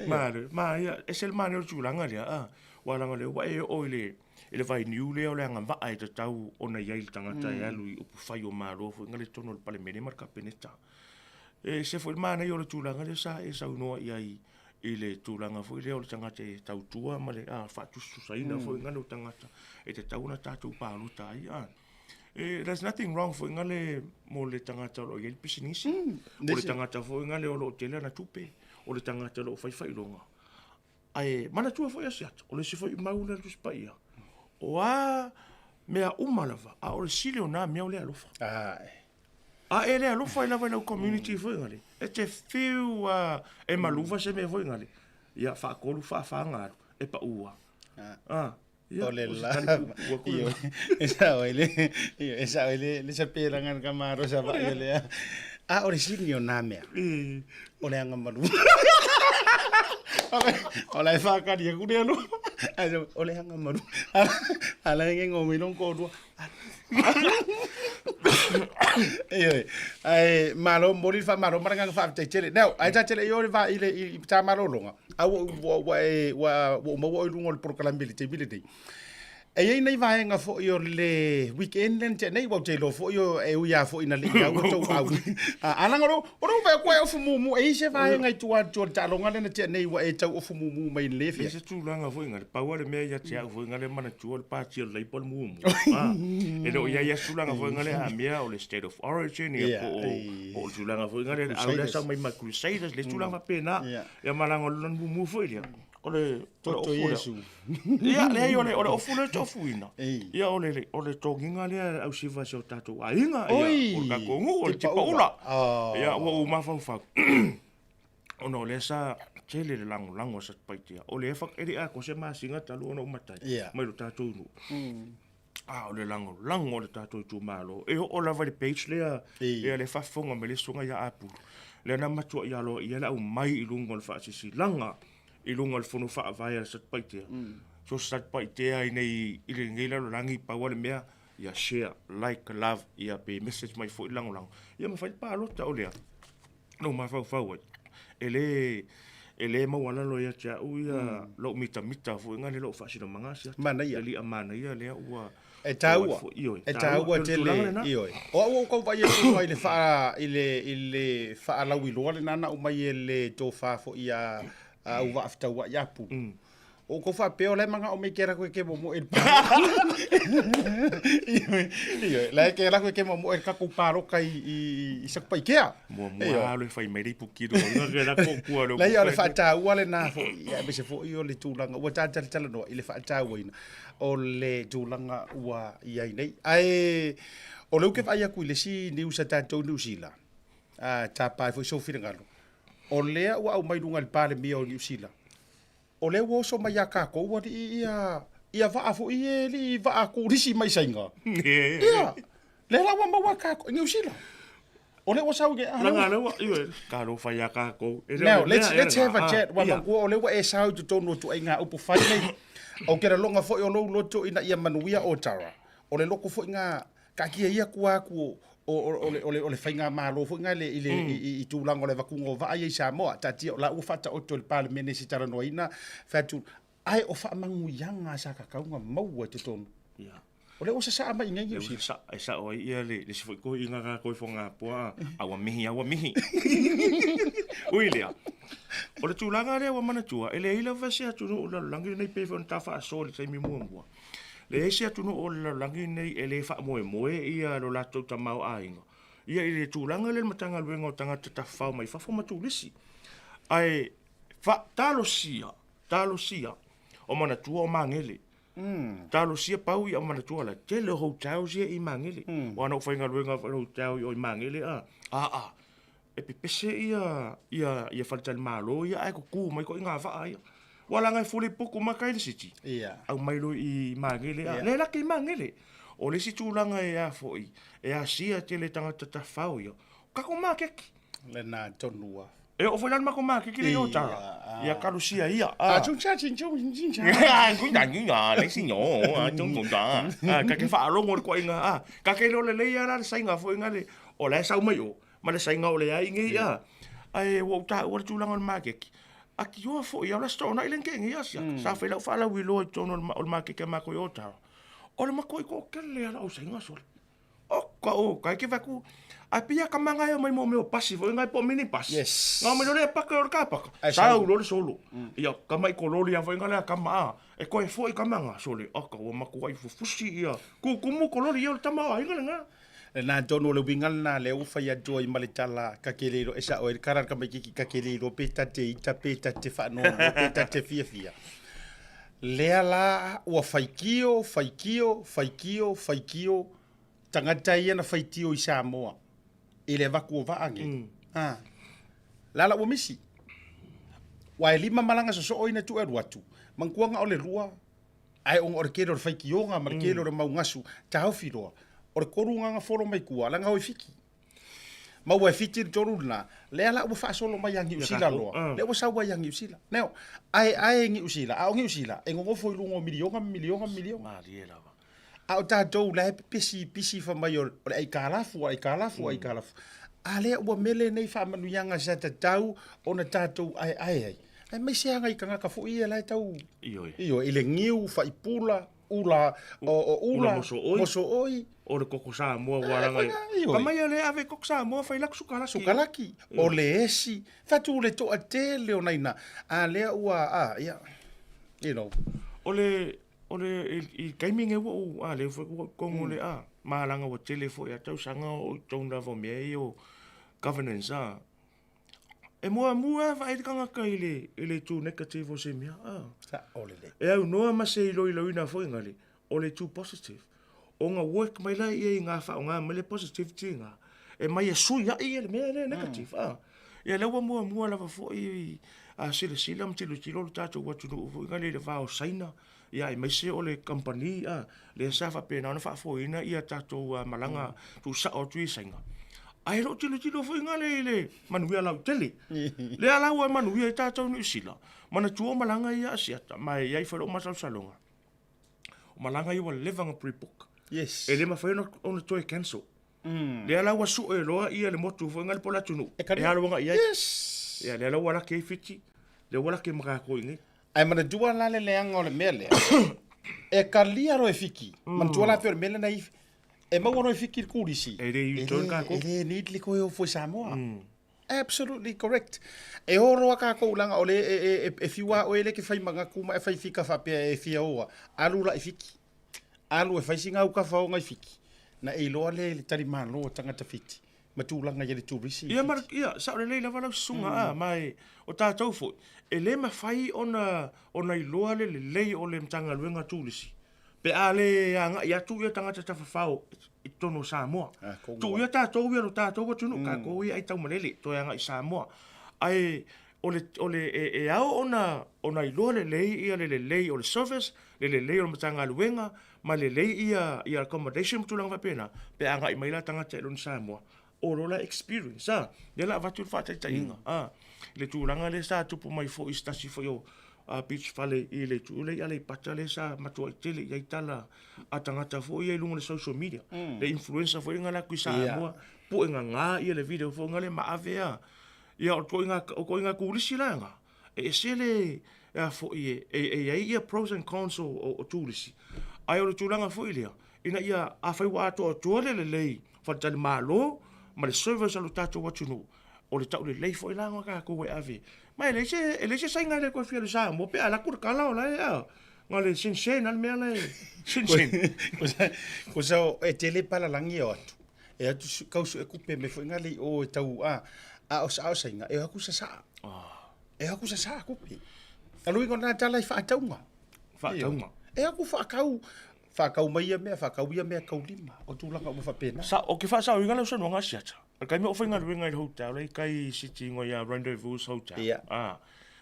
Mare, ma ia, e se le mane o le tulaga lea, a, ua laga lea, ua e oo i le, i le vainiu lea o le agavaa e tatau ona i ai le tagata e alu i upufai o Malo foi nga le totonu o le Palemene ma le Kapeneta. E ese foi le manaia o le tulaga lea sa e saunoa i ai i le tulaga foi lea o le tagata e tautua ma le faatusatusaina foi ngale o tagata e tatau ona tatou palota ai. A. E, there's nothing wrong foi ngale mo le tagata o lo o i ai le pisinisi, o le tagata foi ngale o lo o tele ana tupe, o le tagata o lo o fai faailoga. Ae manatua foi Asiata, o le isi foi mau lea Tusi Paia, o a mea uma lava, a o le sili o nā mea o le alofa. A e le alofa ai lava i lau community foi ngale, e te fiu a e maluva se mea foi ngale, ia faatolu faafa galu, e paua. Ah. Ia, o le la. Io, e sao ai le, io, e sao ai le, le sapelanga na ka maro sa va ia lea. A o le sini o nā mea. O le anga malu. O la e whakari aku le alo. O le anga malu. Ala e ngengo mai long kōrua. Ioe. Ae malo moli le faamalo ma le agaga faafetai tele. Now, ae ta tele i o le va i le i ta malologa. A ua ua ua e ua ua maua oe i luga o le polokalame i le taimi lenei. E i ai nai vaega foi o le weekend lea na tea nei, ua ou te iloa foi o e ui lava foi ina le i au tou au. A leaga o lou o lou vaai atu e ofu mumu, e i ai se vaega i tua atu o le taaloga lea na tea nei ua e tau ofu mumu mai i le E se tulaga foi ngale, pau lava le mea ia te au foi ngale manatua o le pāti a le Labour le muamua. Ah, e le o i ai a se tulaga foi ngale a mea o le state of origin ia po o po o le tulaga foi ngale au lea sau mai ma Crusaders le tulaga faapena. Ia ma laga o le lona muamua foi lea. O le o le Toto ofu lea. Iesu. Ia, leai o le o le ofu lea e te ofuina. Ia o le o le togiga lea e ausiva e si o tatou aiga ia o le tatou nuu o le Tipaula. Ia ua ou mafaufau. Ona o lea sa tele le lagolago a Satupaitea. O lea e le i atoa se masina talu ona ou matai mai lo tatou nuu. A o le lagolago a le tatou itumalo, e oo lava i le page lea, ia le faafofoga mai le susuga ia Apulu, lea na matuai aloaia le aumai i luga o le faasilasilaga i luga o le fono faavae a Satupaitea. So Satupaitea i nei i lenei lalolagi, pau lava le mea, ia share, like, love, ia pe message mai foi le lagolago, ia ma fai le palota. O lea lou mafaufau ai, e le e le maualalo ia te au ia lou mitamita foi ngale lou faasinomaga asiata. Manaia. E li'a manaia lea ua E taua, e taua tele, ioe. O au ua ou tau vaai atu loa i le faa, i le, i le faalauiloa lena na aumai e le tofa foi a, a Auvaafetauai ia Pulu. O outou faapea o la e manao mai ke latou e ke momoe i le palota. Ioe, la e ke latou e ke momoe i le tatou palota i, i, i Satupaitea. Muamua alo e fai mai le ipu kilo ke la ko kua le. Leai, o le faataua lena foi, aemaise foi o le tulaga ua ta talatalanoa i le faatauaina o le tulaga ua i ai nei. Ae o lea ou te vaai atu i le isi news a tatou i Niu Sila, a tapa ai foi sou finagalo, o lea ua aumai i luga i le Palemia o Niu Sila, O lea ua oso mai ia tatou alii ia Ia vaa foi e li vaa kulisi mai saiga. Ia, lea la ua maua kākou i Niu Sila. O lea ua sau i ah, Langa lea ua, ioe, talofa ia kākou. E Now, let's, let's have a chat. Ua manatua o lea ua e sao i totonu o tuaiga upu fai nei. Ou te laloga foi o lou loto ina ia manuia o Tara. O le loko foi ngā, taatia ia tua atu o, o, o, o, le, o, le, o le faigamalo foi ngā le, i, le, i, i, i tulaga o le avatuga o vaa ia i Samoa. Taatia o la ua faataoto i le Palemene se talanoaina, fai atu, Ae o faamanuiaga sa tatau ona maua i totonu. Ia. O lea ua sasaa mai i inei Niu Sila. Sa, e sao ai ia le, le isi foi toeaiina tatou i Fogapoa, a ua mihi, a ua mihi. Ui lea, o le tulaga lea ua manatua, e leai lava se atunuu o le lalolagi lenei pei foi ona ta faasoa i le taimi muamua. Leai se atunuu o le lalolagi lenei e le faamoemoe ia lo latou tamaoaiga ia i le tulaga lea i le Matagaluega o Tagata Tafafao mai Fafo ma Turisi. Ae fa, talosia Talosia o manatua o Magele. Talosia pau ia o manatua la tele o hotels ia i Magele. Aua na ou faigaluega foi i le hotel i o i Magele a, a, e pepese ia, ia, ia faletalimalo ia ae tutu mai ituaiga vaa ia. Ua laga e Fulipuku ma tai le city. Ia. Aumai loa i Magele a, lea la ke i Magele. O le isi tulaga e a foi, e asia tele tagata tafafao ia, o tatou maketi. Lena tonu a. E oo foi la le matou maketi le i Otara. Ia kalosia ia. A chung cha ching chung ching ching cha. Kui da ni ga le si no a chung chung da. A ka ke faalogo le koaiga a. Ka ke iloa lelei lava la le saiga foi nga le o la e sau mai o ma le saiga o le ai nei a. Ae ua ou taua le tulaga o le maketi. Atioa foi ia o la se toonai le nike nei asia. Sa fai lau faalauiloa i totonu o le maketi a matou i Otara. O le matuai toatele lava o le au saiga sole. Oka o, kai ke vaku. Ai pia ka manga e mai mo meo pasi foi ngai po mini pasi. Yes. Nga mai lore paka o ka paka. Sau lore solo. Ia ka mai ko lori a foi ngai ka ma. E koe foi ka manga sole. Oka ua maku ai fufusi ia. Ku kumu ko lori ia o tama ai ngai nga. Lena tonu o le uiga lena lea ua fai atu ai ma le tala ka ke le iloa e sao ai le kara a le tamaititi ka ke le iloa pe ta te ita pe ta te faanoanoa pe ta te fiafia. Lea la ua faitio, faitio, faitio, faitio tagata ia na faitio i Samoa i le avatu o vaa nei. Mm. Ha. La la ua misi. Ua e lima malaga sosoo ina tuu e alu atu. Mantuaga o le lua, ae ona o le tele o le faitioga ma le tele o le mau gasu, taofi loa. O le tolu na na folo mai tua, leaga o i Fiti. Ma ua e Fiti le tolu lena, lea la ua faasolo mai ia Niu Sila loa. Lea ua sau ai ia Niu Sila. Neo, ae ae Niu Sila, a o Niu Sila, e nonofo i luga o miliona ma miliona ma miliona. Malie lava. A o tatou la e pepesi pisi fai mai o le aitalafu, aitalafu, aitalafu. A lea ua mele nei faamanuiaga sa tatau ona tatou aeae ai. Aemaise lava nai tagata foi ia la e tau... Ioe. Ioe, i le niu, faipula, ula, o, o ula, Ula mosooi. mosooi. O le koko Samoa ua laga i. Ioe. Ka mai le ave koko Samoa fai lako sukalaki. Sukalaki, o le esi, fatu le toatele o nai na. A lea ua, a, ia, you know. O le, o le, i, i taimi nei ua ou, a lea foi ua ou totonu o le, a, malaga ua tele foi a tausaga o ou i totonu lava o mea ia o governance, a. E muamua lava vaai le tagata i le, i le itu negative o se mea, a. Sao lelei. E aunoa ma se iloiloina foi ngale, o le itu positive. Ona work mai la ia i ngā whaonga mai le positivity ngā. E mai e sui ai ia le mea le negative, a. Ia lea ua muamua lava foi a silasila ma tilotilo lo tatou atunuu foi ngale i le va o Saina, ia aemaise o le kamupani a, lea sa faapena ona faafoeina ia tatou malaga tuusao atu i Saina. Ae le o tilotilo foi ngale i le manuia lautele. Lea la ua manuia ai tatou Niu Sila, manatua o malaga ia a Asiata, ma e i ai foi lou masalosaloga. O malaga ia ua leva ona pre-book. Yes. E le mafai ona toe cancel. Lea la ua sue loa ia le motu foi ngale po o le atunuu. E alu agai i ai. Yes. Ia lea la ua laki ai Fiti, lea ua laki ma tatou i inei. Ae manatua la le leaga o le mea lea, e kalia loa e Fiti. Manatua la pei o le mea lea na i, e maua loa e Fiti le turisi. E le U-turn tatou. E le need le toe ofo i Samoa. Absolutely correct. E o loa tatou leaga o le e fiu lava oe lea e te fai manatu ma e fai fika faapea e fia o a, alu la i Fiti. Alu e fai sina aukafa ona i Fiti, na e iloa lea i le talimalo a tagata Fiti ma tulaga i le turisi i Ia, ma, Fiti. ia, sao lelei lava lau susuga, a, ma e, o tatou foi, e le mafai ona, ona iloa le lelei o le Matagaluega Turisi, pe a le agai atu ia tagata tafafao i totonu o Samoa. Ah, Tuu ia tatou ia lo tatou atunuu, tatou ia ai taumalele, toe agai i Samoa. Ae, o O le, o le, e, e ao ona, ona iloa lelei ia le lelei o le service, le lelei o le Matagaluega, ma lelei ia, ia accommodation ma tulaga faapena, pe a agai mai la tagata i lona Samoa, o lo la experience, a. Lea la avatu le faataitaiga, a, le tulaga lea sa tupu mai foi i se tasi foi o a, beach fale i le itu lea i Aleipata lea sa matuai tele i ai tala a tagata foi ia i luga o le social media, le influencer foi lea na alu atu i Samoa, pue gaga ia le video foi lea ma ave a, Ia, o ituaiga, o ituaiga turisi la na, e ese le, a foi, e, e, e i ai ia pros and cons o, o, o turisi, ae o le tulaga foi lea, ina ia, afai ua atoatoa le lelei faletalimalo ma le service a lo tatou atunuu, o le taulelei foi la na tatou e ave. Ma e leai se, e leai se saiga e le toe fia alu i Samoa pe a alu atu le tala o la e, a, na o le Shenzhen a le mea la e, Shenzhen. Kusa e tele palalagi o atu. E atu su, kau su e kupe me foi ngale i o e tau a a o sa o sainga e aku sa sa. E aku sa sa kupe. A lui ngona tala i whaataunga. Whaataunga. E aku whaakau whaakau mai ia mea, whaakau ia mea kau lima. O tūlanga o mawhapena. Sa, o ke whaasau inga lau sanoanga siata. A kai me o whainga ruenga i le hotel, i kai city ingo ia Rendezvous Hotel. Ia. Ah.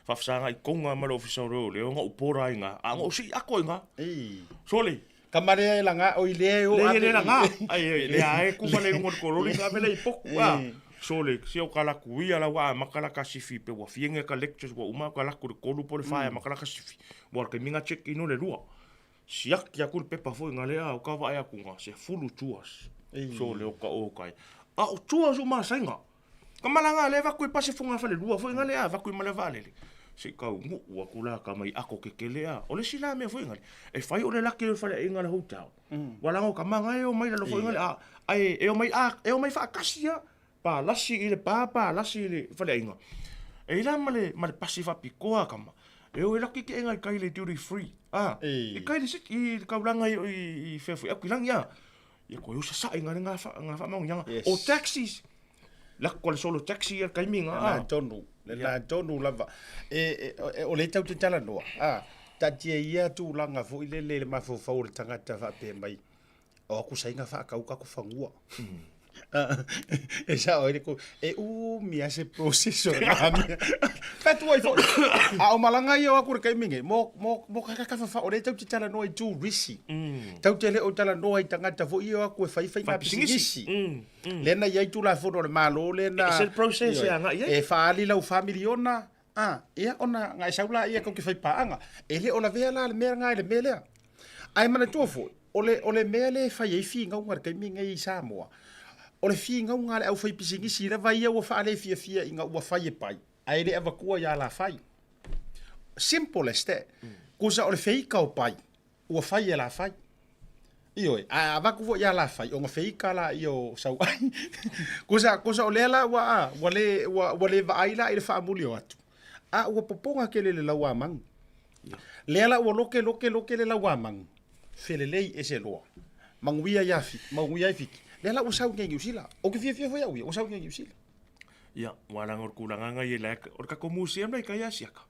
Whawhasanga i konga ma le ofisa o reo leo, nga upora i nga. A nga usi ako i nga. Ei. Sole. Ka marea e langa, o i lea e o Le le langa. Ai ai le ae ku fale lunga o le kololi ka vele i poku a. Sole si o kala ku ia la wa makala ka sifi pe wa fienge ka lectures wa uma ka la ku le kolu po le faia makala ka sifi. Wa ke minga check ino le lua. Siaki aku le pepa foi nga le a o ka vaai aku nga se fulu tours. Sole o ka o kai. A o tours o masainga. Ka malanga le vaku e pase fonga fale lua foi nga le a vaku i male vaalele. Se i kau nguu aku la ka mai ako ke kele a. O le si la mea foi nga le. E fai o le laki o le fale inga le hotel. Wa langa o ka manga e o mai lalo foi nga le a. Ai e o mai a e o mai whaakasi a. Pa lasi i le pa pa lasi i le fale inga. E ila ma le ma le pasi whapikoa kama. E o e laki ke enga i kai le duty free. A. I kai le sit i le kaulanga i i whea foi aku i langi a. Ia koe o sasa'i ngā ngā wha, ngā whaamaungianga. Yes. O taxis. Lako ko le solo taxi ia kaimi ngā. Le nā tonu, le nā tonu lava. E, e, e, o le tau te talanoa, a, taatia ia tulaga foi lele i le mafaufau o le tagata faapea mai, o aku saiga faakau ka aku fagua. E sao ai le ko, e umi a se process o ngā mea. Whatu ai foi. A o malanga ia o aku le kaimi nge, mo, mo, mo kakakafa o le tau te talanoa i tū risi. Tau te le o talanoa i tagata foi ia o aku e whaiwhai ngā pisigisi. Lena i ai tulafono o le Malo lena. E se process e agai ai. E whaali lau whamiliona, a, ia ona ngai sau la ia kau ke whai pāanga. E le o lavea la le mea ngai le mea lea. Ae manatua foi, o le, o le mea lea e fai ai figauga i le taimi lenei i Samoa, o le figauga a le aufaipisinisi lava ia ua faalefiafia ina ua fai e pai, ae le avatua ia Lafai. Simple as that. Kusa o le feika o pai, ua fai e Lafai. Ioe, ae a avatu foi ia Lafai, ona feika laia o Sauai. Kusa, kusa o lea la ua, a, ua le, ua, ua le vaai la i le faamuli o atu. A ua popoga tele le lauamanu. Lea la ua loke loke loke le lauamanu, felelei ese loa. Manuia ia Fiti, manuia ai Fiti. Lea la ua sau nei i Niu Sila. Ou te fiafia foi au ia, ua sau nei i Niu Sila. Ia, ua langa o le tulaga nga ia le o le tatou museum la i kai Asiaka.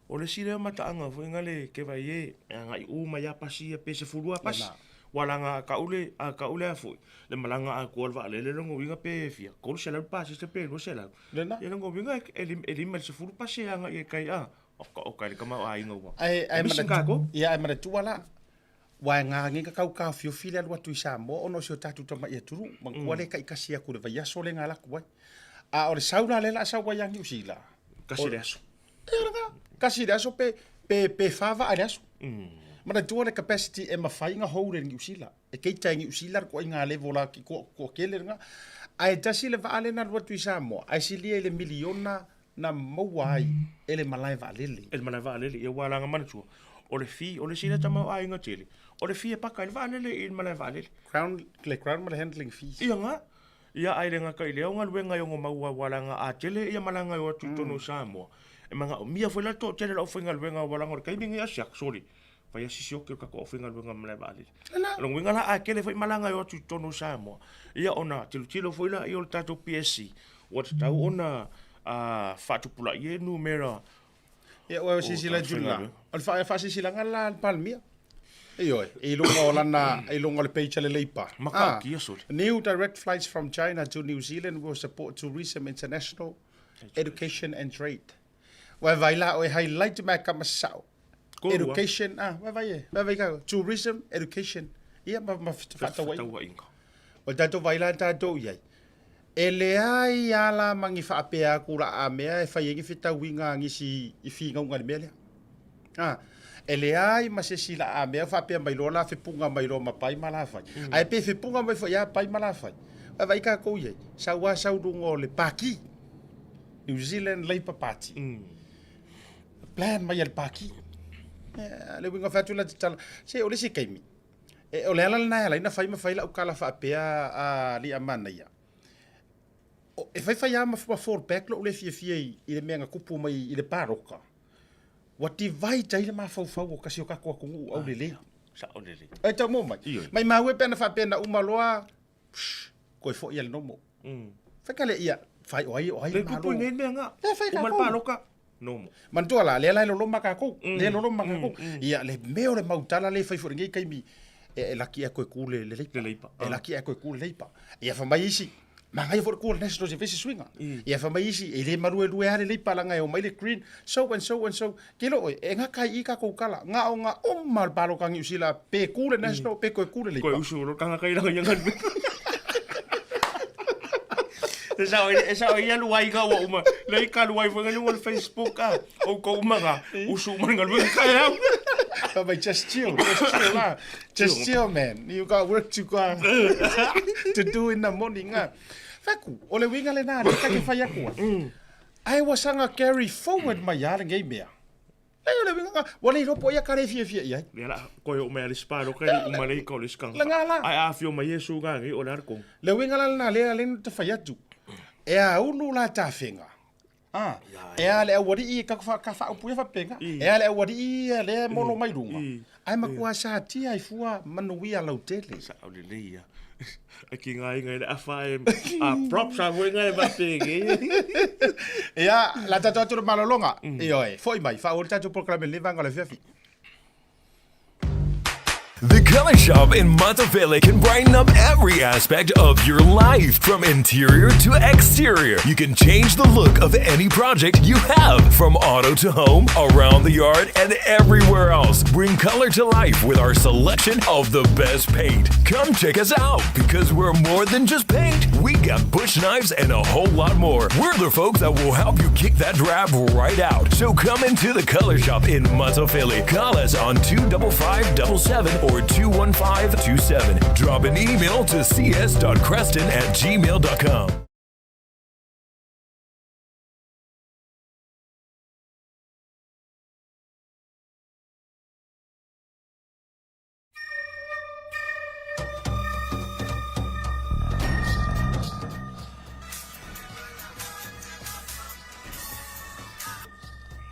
O le isi lea mataaga foi nga le ke vai e e agai uma ia pasi ia pe sefulu a pasi. Ua langa a kau le a kau le a foi le malaga atoa le vaalele lona uiga pe fia 300 pasi se pe 200. Lena. Ia lona uiga e e lima i le sefulu pasi e agai i kai a o ka o kai le tamaoaiga ua. Ae ae Misi manatua kako. ia ae manatua la Ua e ngā ka kau kāwhiowhi le alu atu i Samoa ona o si o tātou tama'i atunuu, manatua le taitasi atu i le vaiaso lea na alu atu ai. A o le sau la lea o le a sau ai ia Niu Sila. Kasi le aso. E ala ka, kasi le aso pe, pe, pe wha vaa le aso. Manatua le capacity e mawhai nga hou le Niu Sila. E keita e Niu Sila le koa i ngā level la ki kua, kua kele nga. Ae tasi le vaa lea na alu atu i Samoa, ae silia i le miliona na maua ai e le malae vaalele. E le malae vaalele, ia ua alaga manatua, o le fee, o le isi lea tamaoaiga tele, o le fee e paka ai le vaalele i le malae vaalele. Crown, le crown ma le handling fees. Ia nga, ia ai le gata i lea o galuega e ono maua ua alaga a tele ia malaga e o atu i totonu o Samoa. E manaomia foi la le toatele o le aufaigaluega ua alaga o le taimi lenei asiaki, sole, fai lava si sioki o le tatou aufaigaluega malae vaalele. O lona uiga la a tele foi malaga e o atu i totonu o Samoa, ia ona tilotilo foi laia o le tatou PSC, ua tatau ona faatupulaia numera. Ia, ua silasila atu la, o le faasilasilaga la a le Palemia. Ioe, i luga o lana, i luga o le page a le Leipa. Matautia sole. New direct flights from China to New Zealand will support tourism, international education and trade. Vaivai la oe highlight mai kama sao. Education, ah, vaivai e, vaivai ka, tourism, education, ia ma, ma faatauaiga. O le tatou vai la tatou i ai. E leai a la ma ni faapea atu la a mea e fai ai ni fetauiga a nisi i figauga i le mea lea. Ah, e leai ma se isi la a mea faapea mai loa la fepuga mai loa ma pai ma la fai. Ae pe fepuga mai foi a pai ma la fai. Vaivai tatou i ai, sau a sau luga o le Paki. New Zealand Labour Party. Plan mai a le Paki. Le uiga fai atu la tatala, se o le isi taimi, e, o le ala lena e ala ai ona fai ma fai lau tala faapea a alii a manaia, o, e faifai lava ma fall back lou le fiafia i, i le mea na tupu mai i le palota, ua divide ai le mafaufau o tasi o tatou atunuu aulelei. Sao lelei. E tau mo mai. Maimau e pe ana faapea na uma loa, psh, toe foi a le nomo. Fai ka le ia, fai o ai, o ai Le tupu i nei mea nga. Le fai Uma le kākou. pāloka, nomo. Manatua la, lea la e loloma kākou, lea e loloma kākou. Ia, le mea o le mau tala lea e fai foi i lenei taimi, e, e laki ea koe ku le, le leipa. Le leipa, E laki ea koe ku le leipa. Ia fai mai isi, manaia foi le ku o le Nationals e fai se suiga. Ia fai mai isi, e le maluelue lava le leipa leaga e omai le Green, so and so and so. Ke iloa oe, e gata ai i i kākou tala, na o na uma o le pāloka a Niu Sila, pe ku le National, pe toe ku le Koe Leipa. usu o tanga kai langa ia ngan. E sao e sao ia luai ka ua uma. Lei ka luai foi ngan le Facebook a. O ko uma nga usu uma ngan lu ka ya. But mate, just chill, just chill lah. Just chill, man. You got work to go to do in the morning. Ah. Faku, o le uiga lena, lea ta te fai atu ai. Ae ua saga carry forward mai lava lenei mea. Leai o le uiga lena, ua le iloa po o ai a ka le fiafia i ai. Lea la koe o mea le spa lo kai uma lei ka o le skanga. Lena la. Ai a fio mai Yesu nga ngi o le arko. Le uiga la lena lea lea na fai atu. E aulu la tafega. Ah, e a le aualii e ka ka faaupu ia faapena. E a le aualii ia lea e molo mai luga. Ae matua satia ai fua manuia lautele. Sa o lelei ia. A ki ngā inga i le afa e a props a voi ngā e vape ke. Ia, la tatou atu le malologa. Ioe, foi mai, faaauau le tatou polokalame i lenei vaega o le afiafi. The Color Shop in Matafele can brighten up every aspect of your life, from interior to exterior. You can change the look of any project you have, from auto to home, around the yard, and everywhere else. Bring color to life with our selection of the best paint. Come check us out because we're more than just paint. We got bush knives and a whole lot more. We're the folks that will help you kick that drab right out. So come into the Color Shop in Matafele. Call us on 25577 or 21527. Drop an email to cs.creston@gmail.com.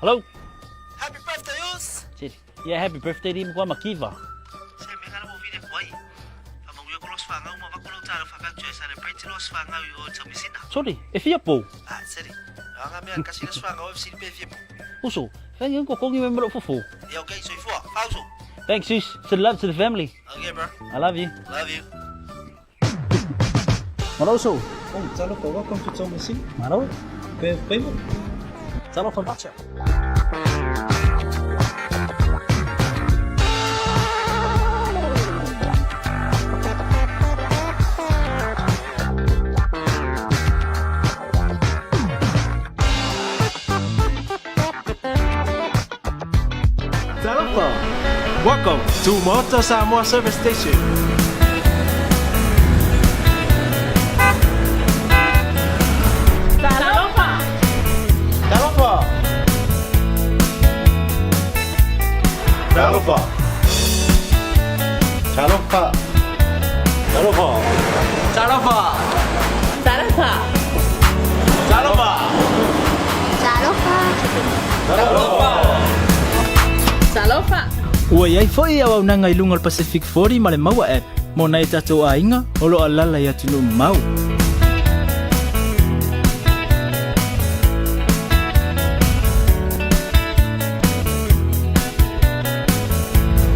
Hello. Happy birthday, us! Siri. Yeah, happy birthday di mo makiva. Se me kana mo vile kwai. Fa mangu ko los fanga uma va ko lo talo fa ka tue celebrate los fanga i o tamisina. Sorry, e fia pou. Ah, seri. Anga me kasi los fanga o si pe fia pou. Uso, whangi ko kongi me mero fufu. Yeah, okay, so ifua. Fauso. Thanks, sis. Send love to the family. Okay, bro. I love you. Love you. Malo so. Oh, talofa, welcome to Tomasina. Malo. Pe payment. Talofa macha. Talofa. Welcome to Maota Samoa Service Station. Talofa! Talofa! Talofa! Talofa! Talofa! Talofa. Talofa! Talofa. Talofa! Talofa! Ua iai foi auaunaga i luga o le Pacific 40 ma le Maua app mo nai tatou aiga o lo o alala i atunuu mamao.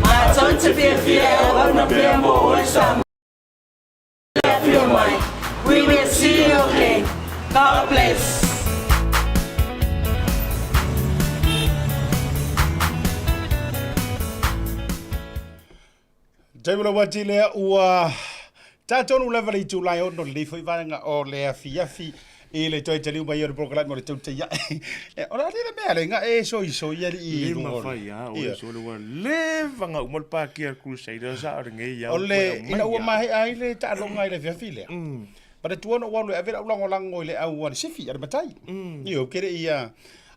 Matou te fiafia e auauna pea mo oe Samoa e afio mai. We will see you again. God bless. Taimi lau ati lea ua tatonu lava le itulai ono lenei foi vaega o le afiafi i le toe taliu mai o le polokalame o le tautaia. O le a le mea le nga e soisoi alii i luga o le. Mafai a o so le ua leva nga uma le pakia a le Crusaders a o lenei au. O le ina ua maea ai le taaloga i le afiafi lea. Manatua na ou alu e ave lau lagolago i le au a le sifi, a le matai. Ioe, ou te le i,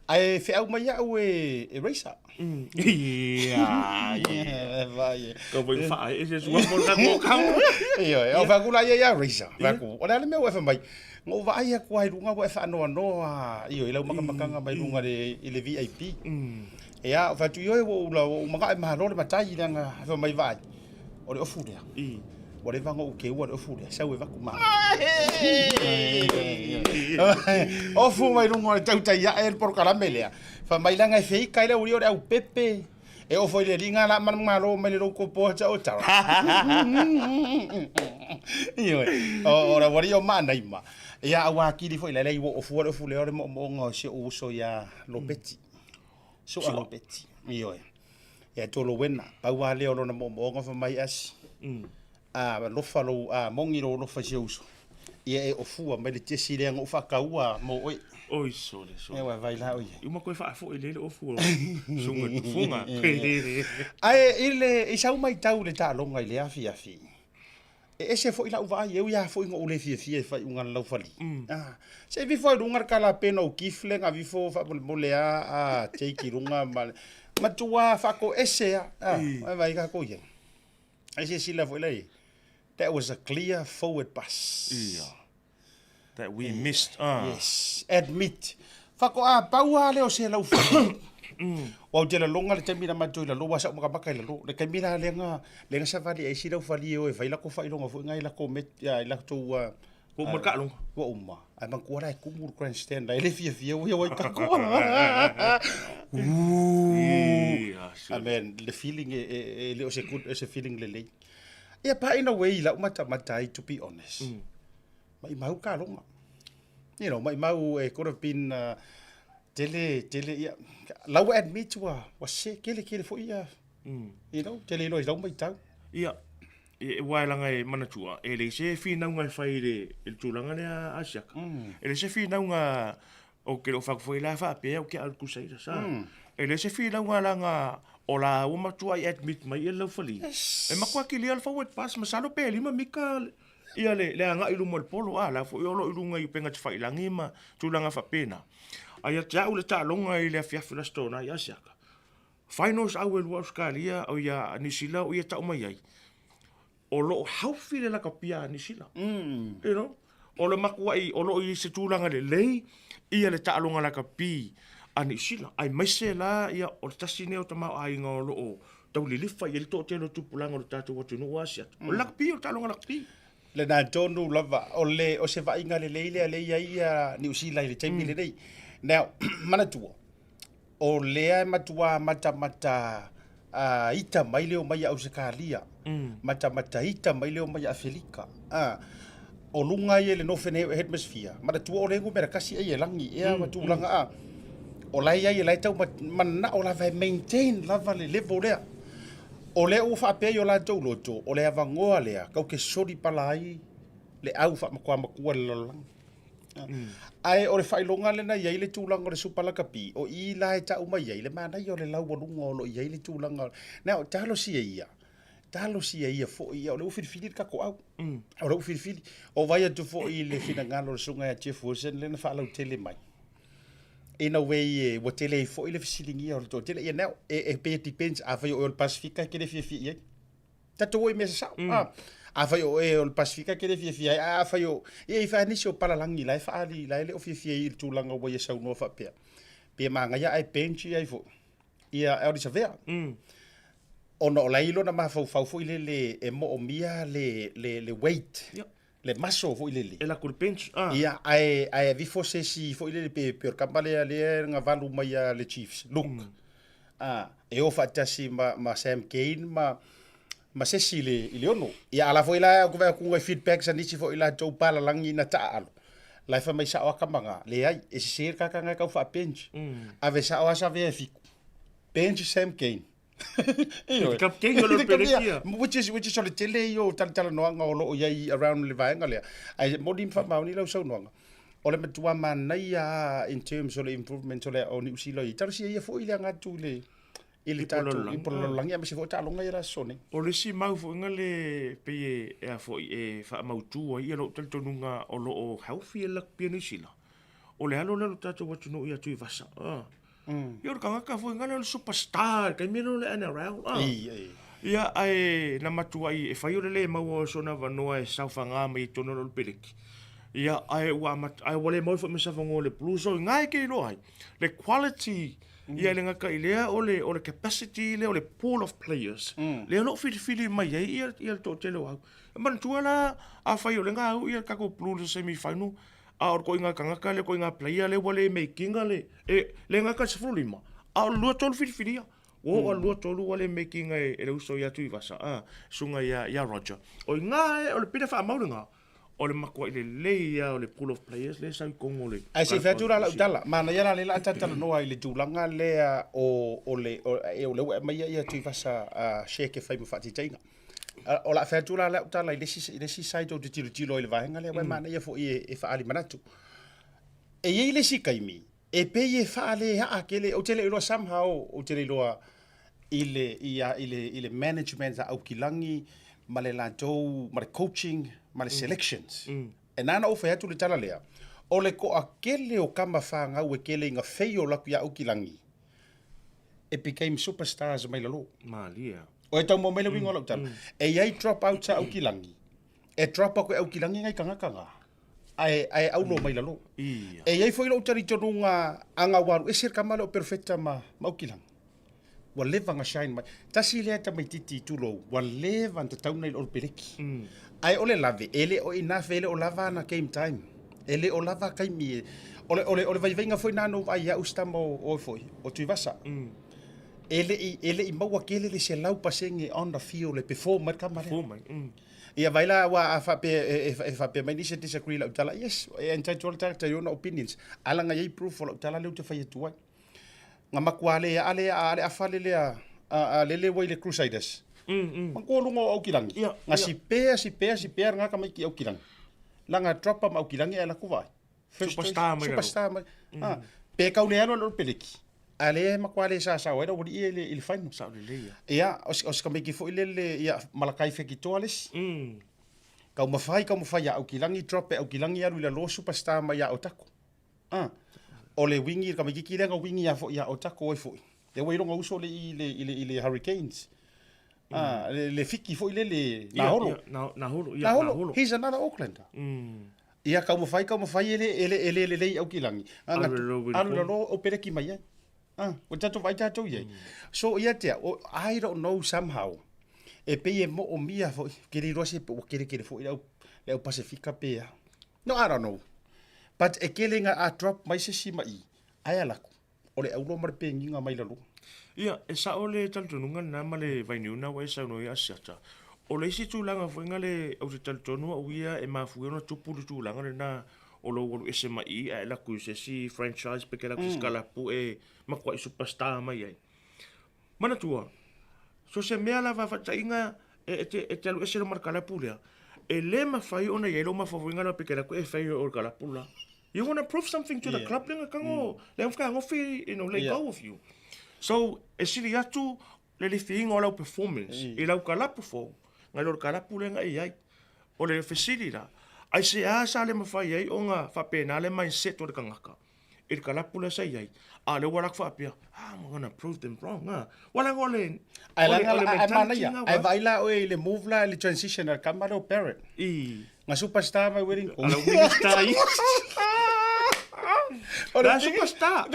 ae feau mai au e Racer. Ia, vai. Kau vai wha e se sua mo ka ko kau. Ioe, o whaku la ia ia Racer. Whaku, o le a le mea ua e fai mai. Na ou vaai atu lava i luga ua e faanoanoa, ioe, i lau makamakanga mai luga i le VIP. Ia, ou fai atu, ioe, ua ou ua ou manao e malo le matai leaga e fai mai vaai. O le ofu lea. Ua leva ona ou keua le ofu lea, sau e avatu malo. Ofu mai luga o le tautai ae le polokalame lea. Fai mai leaga e feika ai le aualii o le aupepe. E ofo i le alii nga la manumalo mai le lou kopoa tsa o tara. Ioe, o le aualii o Maanaima. Ia aua akili foi lailai ua ofua le ofu lea o le moomooga o si ou uso ia Lopeti. Soa Lopeti. Ioe. Ia Tolowena, pau lava lea o lona moomooga fai mai asi. A alofa lou, a moni lou alofa i si ou uso, ia e ofua mai le tiesi lea na ou faataua mo oe. Oi sole sole. Ia vai la oe. I uma koe faafoi le le ofu o sunga tufunga. Ae i le i sau matau i le taaloga i le afiafi, e ese foi lau vaai, e ui lava foi ina ou le fiafia i faaiuga a le laufali. Ah, se i vifo ai luga le kalapena o Keith lea na vifo faamolemole lava a Jake i luga ma le matua faatoese lava. Ah, vai vai tatou i ai. Ai silasila foi la i ai, that was a clear forward pass. Ia. That we missed. Ah. Yes, admit. Faatoa pau lava lea o se laufali. Aua ou te laloga le taimi na matou i lalo, ua sau makamaka i lalo. Le taimi la lea na, lea na savali ai si laufali e o e fai latou faailoga foi na i latou met, ia, i latou Ua uma le taaloga. Ua uma. Ae manatua la e tumu le grandstand la e le fiafia ua ia wai tatou. Ia, I mean, le feeling e, e, e le o se good, e se feeling lelei. Ia pa in a way i lau matamata ai, to be honest. Maimau kaloga. You know, maimau e could have been uh, tele, tele, ia, lau admit ua, ua se, kele, kele foi ia, you know, tele iloa i lau maitau. Ia, e, aua e laga e manatua, e leai se finauga e fai i le, i le tulaga lea a Siaka. E leai se finauga, ou te le o fai atu foi la faapea ou te alu Crusaders, a. E leai se finauga laga o la ua matuai admit mai ia le laufali. E matua kilia le forward pass, masalo pe 5 mita ia le, le agai i luma o le polo, a, la foi o lo o i luga i upega tafailagi ma tulaga faapena. A ia te au le taaloga i le afiafi o le Aso Toonai a Siaka, finals au e lua Ausetalia, o ia Niu Sila o ia tau mai ai, o lo o healthy le lakapia a Niu Sila. You know? O le matuai, o lo o i se tulaga lelei ia le taaloga lakapi a Niu Sila. Aemaise la ia o le tasi lenei o tamaoaiga o lo o tau lilifa i ai le toatele o tupulaga o le tatou atunuu Asia. O le lakapi, o le taaloga lakapi. Lena tonu lava, o le, o se vaaiga lelei lea lea e i ai ia Niu Sila i le taimi lenei. Now, manatua, o lea e matua matamata ita mai le omai a Ausetalia, matamata ita mai le omai a Afelika. O luga ia i le Northern Hemisphere, manatua o lea e numera tasi ai e lagi ea ma tulaga a. O la e i ai, o la e tau mananao lava e maintain lava le level lea. O lea ua faapea i o latou loto, o le avanoa lea tatou te solipala ai le au faamatuamatua i le lalolagi. Ae o le faailoga lea na i ai le tulaga o le Supa Lakapi, o i la e tau mai ai le manaia o le laualuga o lo o i ai le tulaga. Now, talosia ia, talosia ia foi, ia, o lea ua filifili le tatou au. O lea ua filifili. O vaai atu foi i le finagalo o le susuga ia Jeff Wilson lea na faalautele mai. In a way, e, ua tele ai foi le fesiligia o le toatele. Ia now, e, e pei e depends, afai o oe o le Pasifika e te le fiafia i ai. Tatou o i mea sasao. Ah, afai o oe o le Pasifika e te le fiafia ai, ae afai o, ia i wha nisi o palalagi la e whaali, la e le o fiafia i le tulaga ua ia saunoa faapea. Pe manaia ae bench ai foi. Ia e o Savea. Ona o la e i lona mafaufau foi lele e moomia le, le, le weight. Ia. Le muscle foi lele. E laku le bench. Ah. Ia, ae, ae avifo se isi foi lele pe, pe o le kama lea, lea na valu mai ia le Chiefs, Luke. Ah, e o faatasi ma, ma Sam Cane ma, ma se isi i le, i le ono. Ia, a la foi la, ou te vaai atu i feedbacks a nisi foi latou palalagi na taaalo. La e fai mai sao a kama na, leai, e sese le kaka na e tau faa-bench. Ave sao a Savea e fiku. Bench Sam Cane. Ioe. Kapiteni o le Pelekia. Which is, which is o le tele ia o talatalanoaga o lo o i ai around le vaega lea. Ae moni ma faamaoni lau saunoaga. O le matua manaia lava in terms o le improvement o le o Niu Sila i talosia ia foi le aga atu i le i le tatou i po lalolagi aemaise foi o taaloga ia le aso nei. O le isi mau foi na le pei e e a foi e faamautu ai ia lou talitonuga o lo o healthy le rugby a Niu Sila, o le alo lea o le tatou atunuu ia Tuivasa. Ia o le tagata foi lea o le superstar i le taimi lea o le NRL. Ia ae na matuai e fai o le le maua o sona avanoa e saofaga mai i totonu o le peleki. Ia ae ua amata ae ua le maua foi ma se avanoa o le Blues. So i ina e te iloa ai le quality ia e le gata i lea o le o le capacity lea o le pool of players lea o lo o filifili mai ai ia le toatele o au. E manatua la afai o lea na au ia le tatou Blues i le semi final A o le koiga tagata lea, koiga player lea ua le make ina le, e le gata i le 15, a o le 23 filifilia. Ua oo lava le 23 ua le make ina e le uso ia Tuivasa, a, susuga ia, ia Roger. O i ina e, o le pine faamau lena, o le matuai lelei lava o le pool of players lea e sau i totonu o le. Ae se i fai atu la lau tala, manaia la lea o le a ta talanoa i le tulaga lea o, o le, o, e, o lea ua e aumaia ia Tuivasa a Sheke e fai ma faataitaiga. O le a fai atu la lau tala i le isi, i le isi side ou te tilotilo ai i le vaega lea, aua e manaia foi e, e faaali manatu. E i ai le isi taimi, e pei e faaleaa tele, ou te le iloa somehow, ou te le iloa i le, i a, i le, i le management a Aukilagi ma le latou, ma le coaching ma le selections. E na ona ou fai atu le tala lea, o le toatele o tama fanau e tele ina fail atu ia Aukilagi, it became superstars mai lalo. Malie a. O e tau mai le uiga o lau tala. E i ai drop outs a Aukilagi, e drop aku e Aukilagi ngai tagata nga, ae, ae aulo mai lalo. Ia. E i ai foi lou talitonuga a ga ua alu ese le tama lea o Perofeta ma, ma Aukilagi. Ua leva na shine mai. Tasi lea tamaititi tulou, ua leva na tatauna i le Olopeleki. Ae o le lave, e le o enough, e le o lava ana game time. E le o lava taimi e... O le, o le, o le vaivaiga foi na na ou vaai ai au si tama o, o foi, o Tuivasa. E le i, e le i maua tele le 100% on the field e perform mai le tama lea. Perform mai. Ia vai la aua a faapea e, e, e faapea mai nisi e disagree i lau tala. Yes, e entitled le tagata i ona opinions. Ae leaga e i ai proof o lau tala lea ou te fai atu ai. Nga matua le a le a le afa le lea a a lele ua i le Crusaders. Matua lunga o Aukilangi. Nga sipea sipea sipea nga ka maiki Aukilangi. Langa dropa ma Aukilangi e la ku vai. Superstar mai Superstar mai. Ah, pe kau le alo lo peleki. A le matua le sa sa wa uri i le i le final. Sa le ia. Ia o o ka maiki foi le le ia Malakai Fekitoa le isi. Kau mawhai, kau mawhai ia Aukilangi drop e Aukilangi alu i la lo superstar mai ia Otako. Ah, o le wingi, ka maikiki lea nga wingi ia foi ia Otako ai foi. Le ua iloga uso le i le i le i le Hurricanes. Ah, le, le fiki foi le le Naholo. Ia, na, Naholo, ia, Naholo. Naholo. He's another Aucklander. Ia kau mawhai, kau mawhai e le e le e le lelei Aukilangi. Ah, Alu lalo wili alu lalo o peleki mai ai. Ah, ua tatou vaai tatou i ai. So ia te au, I don't know somehow. E pei e moomia foi, ke le iloa se pe ua kerekere foi le au le au Pasifika pe a. No, I don't know. But e kele nga a drop mai se isi mai, ae ala aku, o le auloa ma le pengiga mai lalo. Ia, e sao le talitonuga lena ma le vainiu lena ua e saunoa ai Asiata. O le isi tulaga foi na le ou te talitonu au ia e mafua ona tupu le tulaga lena o lou alu ese mai i i ae alu atu i se isi franchise pe ke alu atu i se isi kalapu e matuai superstar mai ai. Manatua, so se mea lava faataitaiga e te, e te alu ese loa ma le kalapu lea, e le mafai ona i ai lou mafaufauga lea pe ke alu atu e fai o le kalapu la. You wanna prove something to the club lea na lea na fetagofi, you know, let go of you. So, e sili atu le lifiina o lau performance i lau kalapu fou, nai lo le kalapu lea na e i ai. O le fesili la, aisea sa le mafai ai ona faapena le mindset o le tagata i le kalapu lea sa i ai, a o lea ua alu atu faapea, ah, I'm gonna prove them wrong, ah. Ua leaga o le, Ae o le, leaga o le la, ae mentality manaia, na ae ua. vaai la oe i le move la, i le transition a le tama lea o Barrett. I. Nga superstar mai Wellington. A lau minister i. O le La superstar.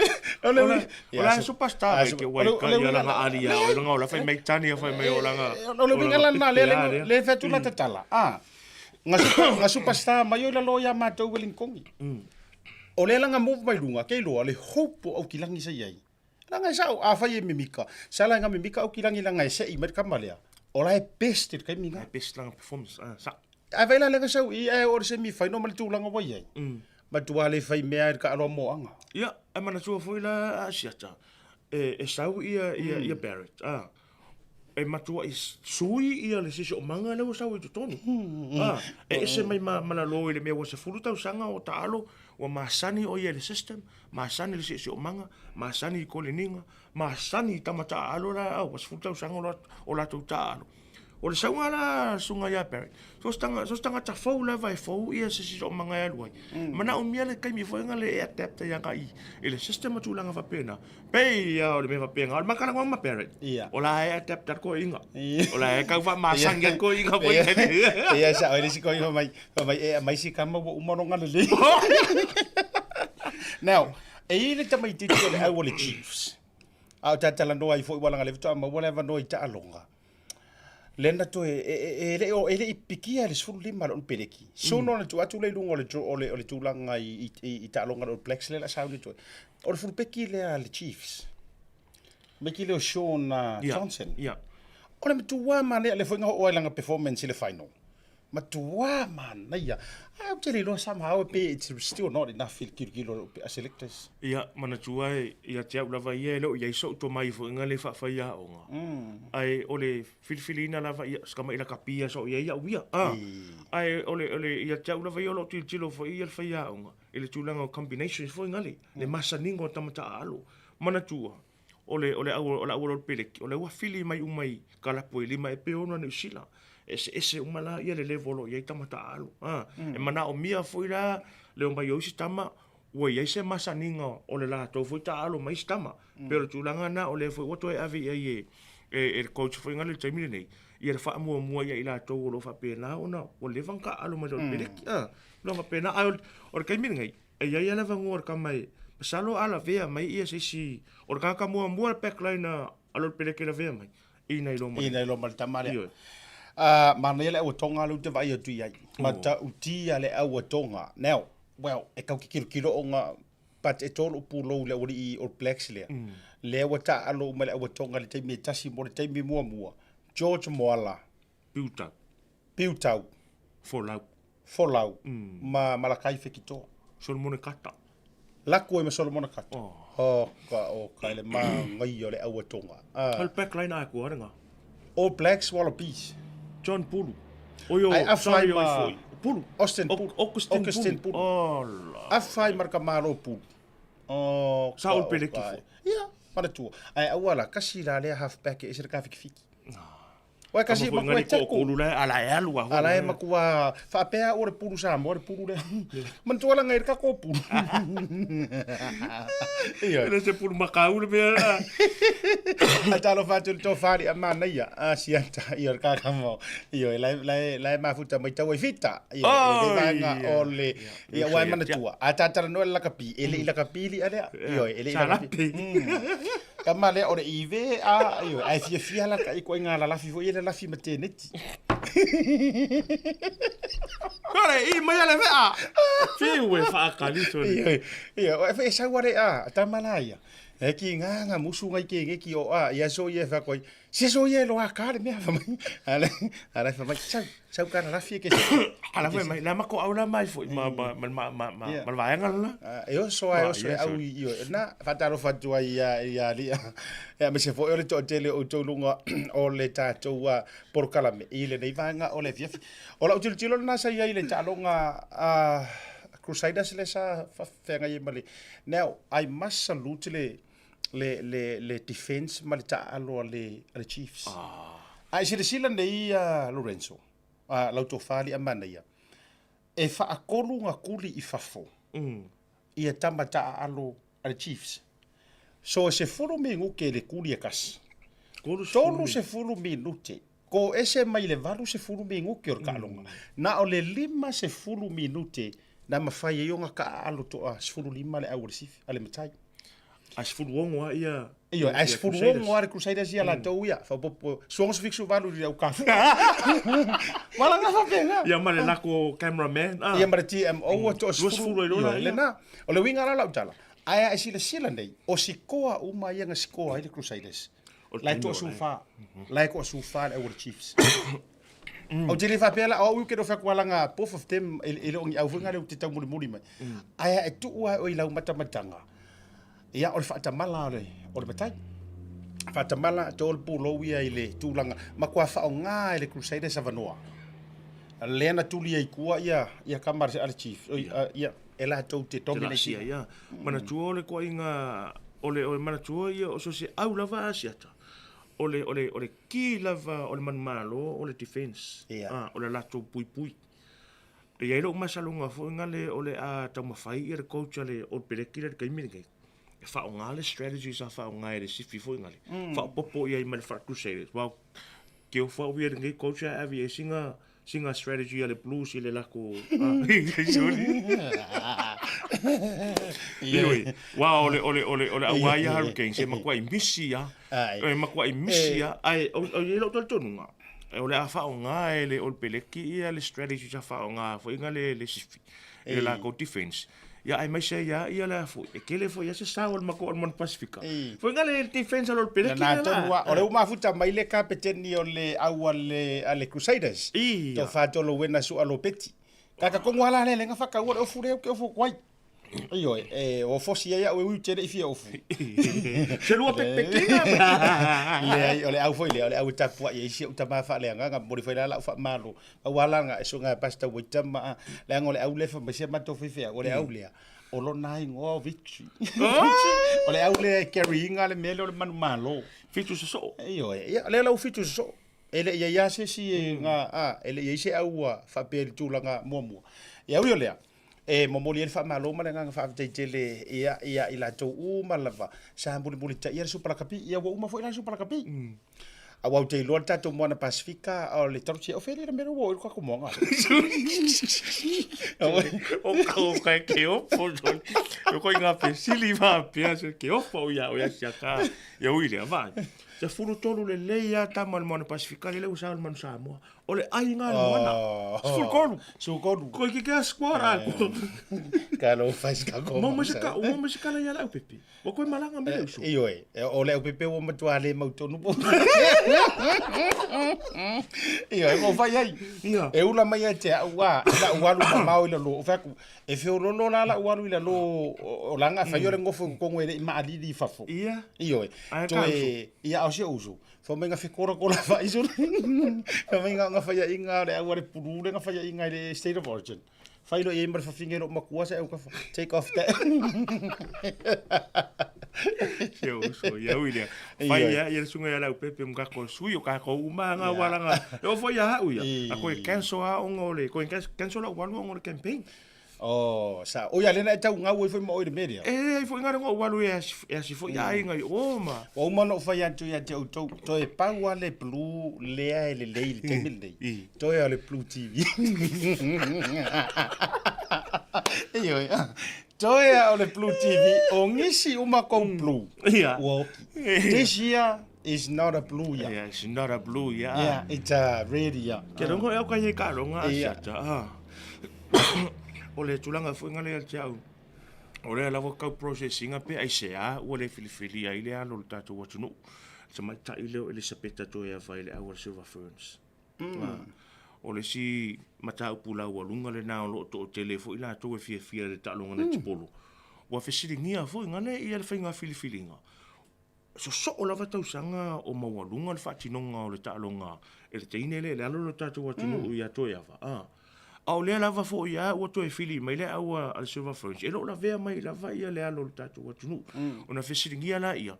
O le O la superstar Ah, mai ke wai ka ia langa ali ia, o langa o la fai mai tani ia fai mai o langa. O le uiga la lena, lea lea fai atu la tatala. Ah. Nga super, nga superstar mai o i lalo ia matou Wellington. O lea langa move mai luga, ke iloa le hope o Aukilangi sa i ai. Langa e sao, afai e mimika, sa la nga mimika Aukilangi langa e sei mai le tama lea. O la e best i le taimi nga. E best langa performance, ah, sa. Ae vai la lea sau i ae o le semi final ma le tulaga ua i ai. Matua le fai mea i le taaloa moaga. Ia, e manatua foi la a Siata, e, e sau ia, ia, ia Barrett, ah. E matuaʻi sui ia le siosiomaga lea ua sau ai totonu. A, e ese mai ma, ma lalo i le mea ua 10 tausaga o taalo, ua masani ʻo ia i le system, masani i le siosiomaga, masani i koleniga, masani i tama taaalo la, a, ua 10 tausaga o, o latou taaalo. O le sauga la a le susuga ia Barry, so se tagata, so se tagata fou lava e fou ia se siosiomaga e alu ai. Manaomia le taimi foi lea e adapt ai agai i le system ma tulaga faapena. Pei lava o le mea faapena, o le ma talanoaga ma Barrett, o la e adapt atu koiga. O la e tau faamasani atu koiga foi lele. Ia sao ai le isi koiga fai mai, fai mai e aumai si kama ua uma lona lelei. Now, e i ai le tamaitiiti o le au o le Chiefs, a o ta talanoa ai foi ua leaga o lea faatoa maua le avanoa i taaloga. Lea na toe, e, e, e le o, e le i pikia le 15 le Peleki. Soon ona tuu atu lea i luga o le, o le, o le tulaga i, i, i, i taaloga le All Blacks lea la sauni toe. O le fulupeki lea a le Chiefs. Meki lea o Shaun Johnson. O le matua manaia lea foi na oo ai lana performance i le final. Matua manaia. Ae ou te le iloa somehow pe it's still not enough i le tilotilo a selectors. Ia, manatua e, ia te au lava ia e le o i ai so'u tomai foi nga le fa'afaiaoga, ae o le filifiliina lava ia, si tama'i lakapi a sa o i ai a'u ia, a, ae o le, o le, ia te au lava ia o lo'u tilotilo foi ia le faiaoga i le tulaga o combinations foi nga le, le masaniga o tama ta'aalo. Manatua, o le, o le au, o le au o le peleki, o lea ua fili mai uma i kalapu e lima e pe ono Niu Sila. Eseese uma la ia le level o lo o i ai tama taaalo. A, E manaomia foi la le omai o isi tama, ua i ai se masaniga o le latou foi taaalo ma isi tama. Pei o le tulaga lena o lea foi ua toe ave i ai e, e, e le coach foi lea i le taimi lenei, ia le faamuamua ia i latou o lo o faapena ona ua leva ona taaalo mai le peleki. A, tulaga faapena. Ae o le, o le taimi lenei, E i ai lava le avanoa o le tama e, masalo a lavea mai ia se isi, o le tagata muamua le backline a a le Peleke e lavea mai, i nai loa ma I nai loa ma le tama lea. Ioe. Uh, manaia le auatoga lea ou te vaai atu i ai. Matautia le auatoga. Now, well, e tau kilokilo ona but e tolu pulou le aualii All Blacks lea. Lea ua taaalo uma le auatoga i le taimi e tasi mo le taimi muamua. George Moala. Piutau. Piutau. Folau. Folau ma Malakai Fekitoa. Solomone Kata. Laku ai ma Solomone Kata. Oh ka oh ka le māngai o le auatoga. Ah. O le backline a koa renga. All Blacks Wallabies. John Pulu. Oi o Ai sorry afai oi ma foi. Pulu. Austin Pulu. Augustin Augustin Pulu. Pulu. Oh la. Afai ma le kamalo Pulu. Oh Sa ka ol oh peleki ka. foi. Ia, manatua. Ai aua la kasi la lea halfback e ese le kafikifiki. Uai kasi Kama foi makua ngani ko taku. kulu la ala e alu a Ala e makua faapea o le pulu Samoa le pulu lea. Manatua la ngai le kako pulu. Ia. Ele se pulu makau le mea. A talofa atu i le tofa ali a manaia a siata ia o le kakamo. Ia la la la e mafuta mai tau ai fita. Ia e le vaega o le ia ua e manatua. A tatalanoa le lakapi e le i lakapi li a lea. Ia e le i lakapi. Tama lea o le ive a ioe ae fiafia la ka ikoiga lalafi foi ia lalafi ma teneti. Kore i mai ale vea. Fiu e whaakali sore. Ioe, ioe, e sau ale a, tama la ia. E ki ngā ngā musu ngai ke nge ki o a, ia so ia whakoi. Se so ia lo a ka le mea whamai. Ale, ale whamai, sau, sau ka lalafi e ke se. Ala foi mai, la mako au la mai foi ma ma ma ma ma ma ma vaenga la. E oso a e oso e au i ioe. Na, faatalofa atu ai ia ia alii. Ia aemaise foi o le toatele o outou luga o le tatou polokalame i lenei vaega o le afiafi. O lau tilotilo lena sa i ai i le taaloga a Crusaders lea sa feagai ai ma le. Now, I must salute le le le le defense ma le taaalo a le a le Chiefs. A e silasila nei a Lorenzo, a lau tofa alii a manaia, e faatolu na kuli i fafo ia tama taaalo a le Chiefs. So e 10 minute le kuli e tasi. 30 minute. Ko ese mai le 80 minute o le taaloga. Na o le 50 minute na mafai ai ona taaalo toa 15 le au a le Sifi, a le Matai. A 16 lava ia Ioe, ae 16 lava le Crusaders ia latou ia. Faaopoopo, suaga 78 i le au kafu. Malaga faapena. Ia ma le lako cameraman. Ah. Ia ma le TMO ua toa 10. Ai loa lena. O le uiga la lau tala, ae a e silasila nei, o sikoa uma ia na sikoa ai le Crusaders. La e toa 14. La e toa 14 le au a le Chiefs. Ou te le faapea la, o au ke no whaku alanga both of them e le o ni au foi ngā leo te tau mulimuli mai. Ae a e tuu ai o i lau matamatanga, ia o le faatamala o le, o le matai. Faatamala to le pulou ia i le tulaga matua faaaoga e le Crusaders avanoa lea na tuli ai tua ia ia kama a le Chiefs oi ia e latou te dominate ina. Ia manatua o le toaiga o le o le manatua ia o so se au lava a siata o le o le o le ki lava o le manumalo o le defense o le latou puipui. E i ai lou masalosaloga foi gale o le a taumafai ia le coach a le All Peleki i le taimi lenei e faaaoga le strategy sa faaaoga e le Sifi foi gale, faaopoopo i ai ma le Fale Crusaders. Aua ke ofa au ia lenei coach ae ave i ai sina sina strategy a le Blues i le latou Ioe, aua o le o le o le o le auā ia Hurricanes e matuai misi lava, e matuai misi lava. Ae o i ai lou talitonuga, o le a faaaoga e le All Peleki ia le strategy sa faaaoga foi na le le Sifi i le latou defense. Ia aemaise ai lava ia le a foi, e tele foi lava se sao o le matou o le Moana Pasifika. Foi na le defense a le All Peleki lena tonu lava. O lea ua mafuta mai le kapeteni o le au a le a le Crusaders. Tofa Tolowena Su'a Lopeti. Kaka kongu ala le lenga whakaua le ofu lea ke ofu kuai. Ioe, e o fosi ai au e ui tele i fia ofu. Se lua pepekenga. Leai, o le au foi lea, o le au e tapuai ai si ou tama faaleagaga, momoli foi la lau faamalo. Aua la nga e suega e Pastor Waitama, a, leaga o le au lea e fai mai si a matou faifeau, o le au lea, o lona igoa o Victory. O le au lea e carry ina le mea lea o le manumalo. Fitu sosoo. Ioe, ia, o lea la ua fitu sosoo. E le i ai lava se isi e nga, a, e le i ai se au ua faapea i le tulaga muamua. Ia ui o lea, e momoli ai le faamalo ma le agaga faafetai tele ia ia i latou uma lava sa mulimulitaia le Supa Lakapi. Ia ua uma foi la le Supa Lakapi. Aua ou te iloa le tatou Moana Pasifika o le tausi o feli le mea ua oo i le tatou moana. O ka o kai ke opo soli. O ko inga fesili faapea se ke opo ia o ia siaka. Ia ui lea vai. 13 lelei lava tama o le Moana Pasifika lele ua sao le Manu Samoa. O le aiga a le Moana. 13. 13. Koe ke kea squad a. Ka lo fai ka ko. Mo mo se ka mo mo se kala ia le aupepe. Ua koe malaga me le uso. Ioe, o le aupepe ua matua le mautonu po. Ioe, o fai ai. E ula mai ia te au a, i lau alu mamao i lalo. O fai atu, E feololo la lau alu i lalo o langa fai o le gofo i totonu e le i maalili i fafo. Ia. Ioe. Ae Toe, ka uso. ia, o si ou uso. Fai mai nga fekorakola fai solo. Fai mai nga nga faiainga o le au a le pulu le nga faiainga i le State of Origin. Fai loa i ai ma le fafine i lou matua sa e uka take off that. Si ou uso, ia ui lea. Fai ia, ia le susuga ia Leaupepe ma kako sui o kako uma nga walanga. E oo foi ia au ia. A koe cancel aoga o le, koe cancel lau alu ona o le campaign. Oh, sa, o ia lena e tau ngau ai foi ma oe i le mea lea. E leai foi ngare ngou alu e asi foi aiga i o ma. Ua uma ona ou fai atu ia te outou, toe pau lava le blue lea e lelei i le taimi lenei, toe o le Blue TV. Ioe, toe lava o le Blue TV, o nisi uma kou blue, ua oki. This year is not a blue year. Yeah, it's not a blue year. Yeah, it's a red year. Ke rongo e au ka ye ka ronga a siata. Ah. O le tulaga foi ngale ia te au. O lea lava kau processing pe ai se a ua le filifili ai le alo o le tatou atunuu. Tamaitai lea o Elisapeta Toeava i le au a le Silver Ferns. O le isi mataupu laualuga lena o lo o toatele foi latou e fiafia i le taaloga netipolo. Ua fesiligia foi ngale ia le faiga filifiliga. Sosoo lava tausaga o maualuga le faatinoga o le taaloga e le teine lea i le alo o le tatou atunuu ia Toeava, a. A o lea lava foi a ua toe fili mai le au a le Silver Ferns, e le o lavea mai lava ia le alo o le tatou atunuu. Ona fesiligia laia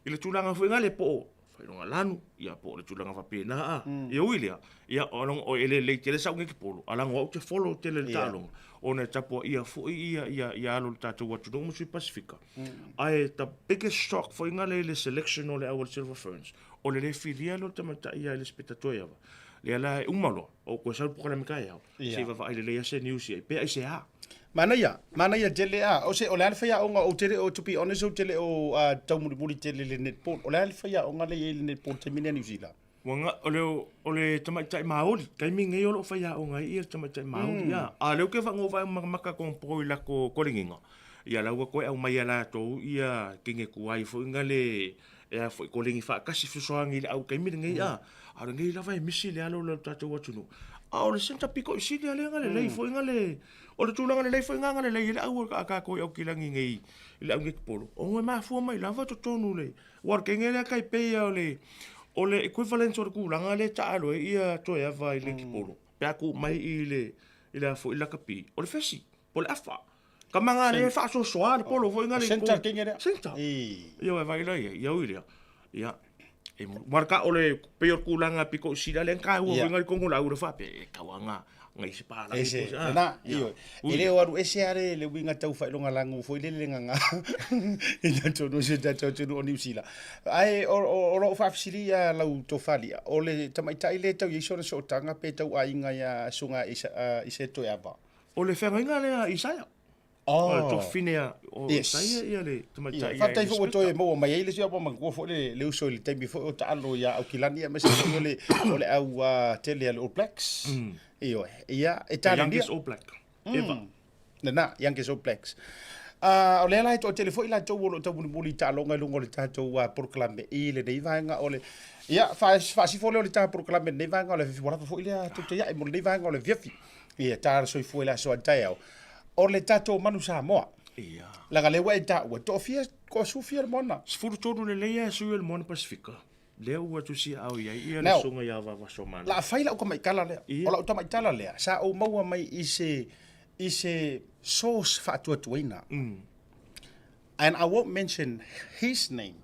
i le tulaga foi lea po o faailoga lanu, ia po o le tulaga faapena a. Ia ui lea, ia o e lelei tele sau netipolo, a leaga o au ou te follow tele i le taaloga, ona e tapuaia foi ia alo o le tatou atunuu ma sui Pasifika. Ae the biggest shock foi ngale i le selection o le au a le Silver Ferns, o le le filia lea o le tamaitai ia Elisapeta Toeava, lea la e uma loa, o koe sau le polokalame taeao, se i vaavaai lelei lava se news i ai, pe aisea. Manaia, manaia tele a, o se, o le a le faiaoga, ou te le o, to be honest, ou te le o taumulimuli tele i le netball, o le a le faiaoga lea e i ai i le netball i le taimi lenei a Niu Sila? Ua nga, o le, o le tamaitai Māori, taimi nei o lo o faiaoga ai ia le tamaitai Māori, mm. A lea ou te whango makamaka kong po i lako koringinga. Ia la ua koe au mai a latou ia kenge kuai fo inga le E a foi kolegi faatasi fesoasoani i le au taimi lenei a. A o lenei lava e misi le alo o le tatou atunuu. A o le centre pito i sili lea na lelei foi na le o le tulaga lelei foi na na lelei ai le au a tatou i Aukilani nei i le au netipolo ona e mafua mai lava totonu le aua o le teine lea tai pei lava o le o le equivalent o le tulaga lea e taaalo ai ia Toeava i le netipolo pe a tuu mai i le i le a foi lakapi o le fesi po o le afa. Tama na lea e faasoasoa le polo foi na le Centre kenge lea. Centre. Ia e vai la ia, ia ui lea. Ia e marka o le pei o le tulaga pito i sila lea na taua foi na i totonu o le au le faapea e tau lava na i se palagi. Ese, lena, ioe. E le o alu ese lava le uiga tau faailogalanu foi lele le gaga i totonu o si o tatou atunuu o Niu Sila. Ae o lou faafesili ia lau tofa Lia, o le tamaitai lea e tau i ai sona sootaga pe tau aiga ia Susuga Isaia Toeava? O le feagaiga lea a Isaia. Oh. O le tuafafine a o Yes. Isaia ia le tamaitai ia Faafetai foi ua Elisapeta. toe maua mai ai le sui ua manatua foi le, le uso i le taimi foi o taalo ia Aukilani aemaise foi o le, o le au tele a le All Blacks. Ioe. Ia, e The talenia. youngest All Black ever. Lena, youngest All Blacks. Uh, o lea la e toatele foi latou o lo o taumulimuli i taaloga i luga o le tatou uh, polokalame i lenei vaega o le ia faasifo lea o le ta polokalame i lenei vaega o le afiafi ua lava foi lea tou te iae mo lenei vaega o le afiafi. Ia, ta soifua i le aso a taeao. O le tatou manu Samoa. Ia. Leaga lea ua e taua, toafia, toasufia le moana. 13 lelei lava sui o le moana Pasifika. Lea ua tusiaao i ai ia le Now, susuga ia Vavasoamana. La fai lau tamaitala lea. Ia. O lau tamaitala lea, sa ou maua mai i se, i se source faatuatuaina. And I won't mention his name,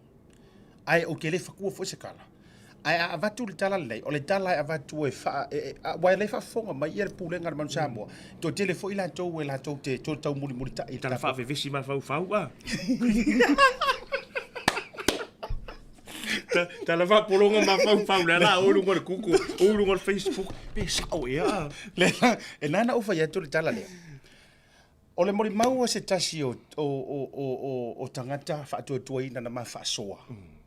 ae ou te le fatua foi se tala. Ae a avatu le tala lenei, o le tala e avatu e faa, e, e, a, aua e le faafofoga mai ia le Pulega a le Manu Samoa, toatele foi latou e latou te toe taumulimulitai i le Tala tatou faavevesi mafaufau a. Tala faapologa mafaufau lea la o i luga o le Google, o i luga o le Facebook, pe sao ea a. Lea, e nana ou fai atu le tala lea. O le molimau a se tasi o, o, o, o, o, o tagata faatuatuaina na ma faasoa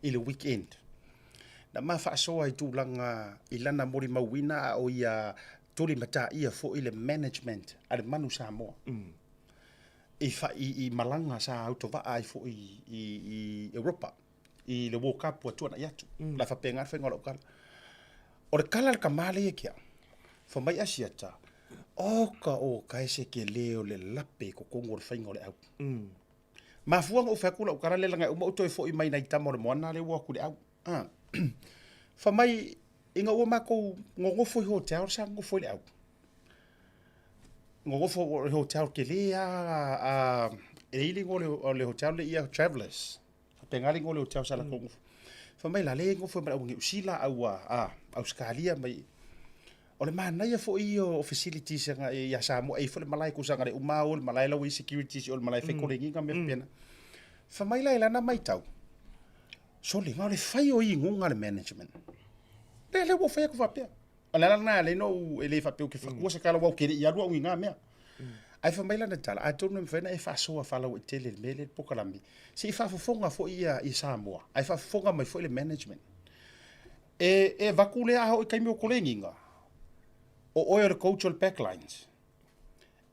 i le weekend. Na ma faasoa i tulaga i lana molimauina a o ia tulimataia foi le management a le Manu Samoa. I, fa, i, i malaga sa autovaa ai foi i, i Europa i le World Cup ua tuanai atu. Mm. La faapena le faiga o lau tala. O le tala a le tama lea ia te au, fai mai Asiata, oka oka e se tele o le lape i totonu o le faiga o le au. Mm. Mafua ona ou fai atu lau tala lea leaga e uma ou toe foi mai nai tama o le moana lea ua o atu i le au. Ah. Fai mai ina ua matou nonofo i hotel sa nonofo i le au. Nonofo i le hotel tele lava e i ai le igoa o le hotel lea ia Travelers. Faapena le igoa o le hotel sa latou nofo. Fai mai la lea e nofo ai ma le au Niu Sila, au Ausetalia mai. O le manaia foi ia o facilities ia Samoa, e i ai foi le malae tusa na le uma lava o le malae la ua i ai securities i o i le malae e fai koleniga ma mea faapena. Fai mai la i lana matau, sole, na o le fai o inuga a le management. Lea lea ua ou fai atu faapea. O le ala lena e ala ai ona ou, e le faapea ou te fatua se tala aua ou te le i alu au i na mea. Ae fai mai lana tala, atonu e mafai ona e faasoa faalauaitele i le mea lea i le polokalame, se i faafofoga foi ia i Samoa, ae faafofoga mai foi le management. E, e avatu lea a oo i taimi o koleniga, o oe o le coach o le backlines.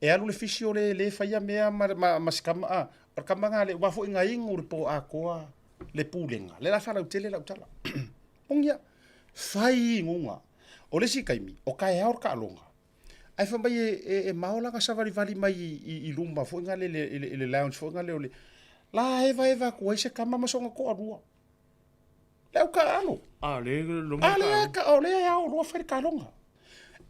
E alu le physio le, le faia mea ma, ma, ma se kama, a, o le kama na le, aua foi na inu le po atoa le pulega. Lea la faalautele lau tala. Moni ia, fai inuga. O le isi taimi, o taeao le taaloga, ae fai mai e, e, e mao lana savalivali mai i, i, i luma foi na le, le, i le lounge foi na le o le, la evaeva atu ai se kama ma sona toalua. Le au taaalo. A le loma A lea, ka, o lea e ao loa fai le taaloga.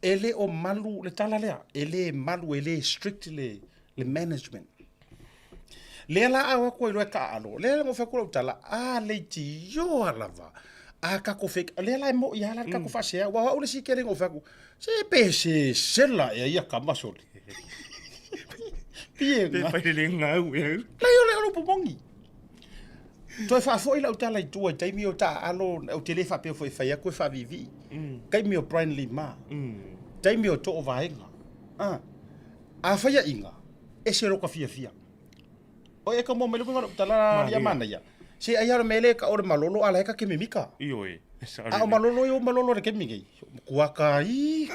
E le o malu le tala lea, e le malu, e le strict le, le management. Lea la a o atu ai loa e taaalo, lea la na ou fai atu lau tala, a leitioa lava, a tatou fake, lea la e moi lava la le tatou faasea, aua o au le isi kele na ou fai atu, se pe sesela ea ia kama sole. Pie Pe fai le gau ea. Leai o le o le upu moni. Toe faafoi lau tala i tua i taimi o taaalo, ou te le faapea foi e fai atu e faaviivii. Taimi o Brian Lee Ma. Taimi o Too Vaega. A, a faiaʻiga, ese lota fiafia. O e ka mua mai le uiga o lau tala lia manaia. Se ai lava o le mea lea e tau o le malolo a la e ta kemimika. Ioe. A o malolo ia ua malolo i le kemi nei. Matua ka i.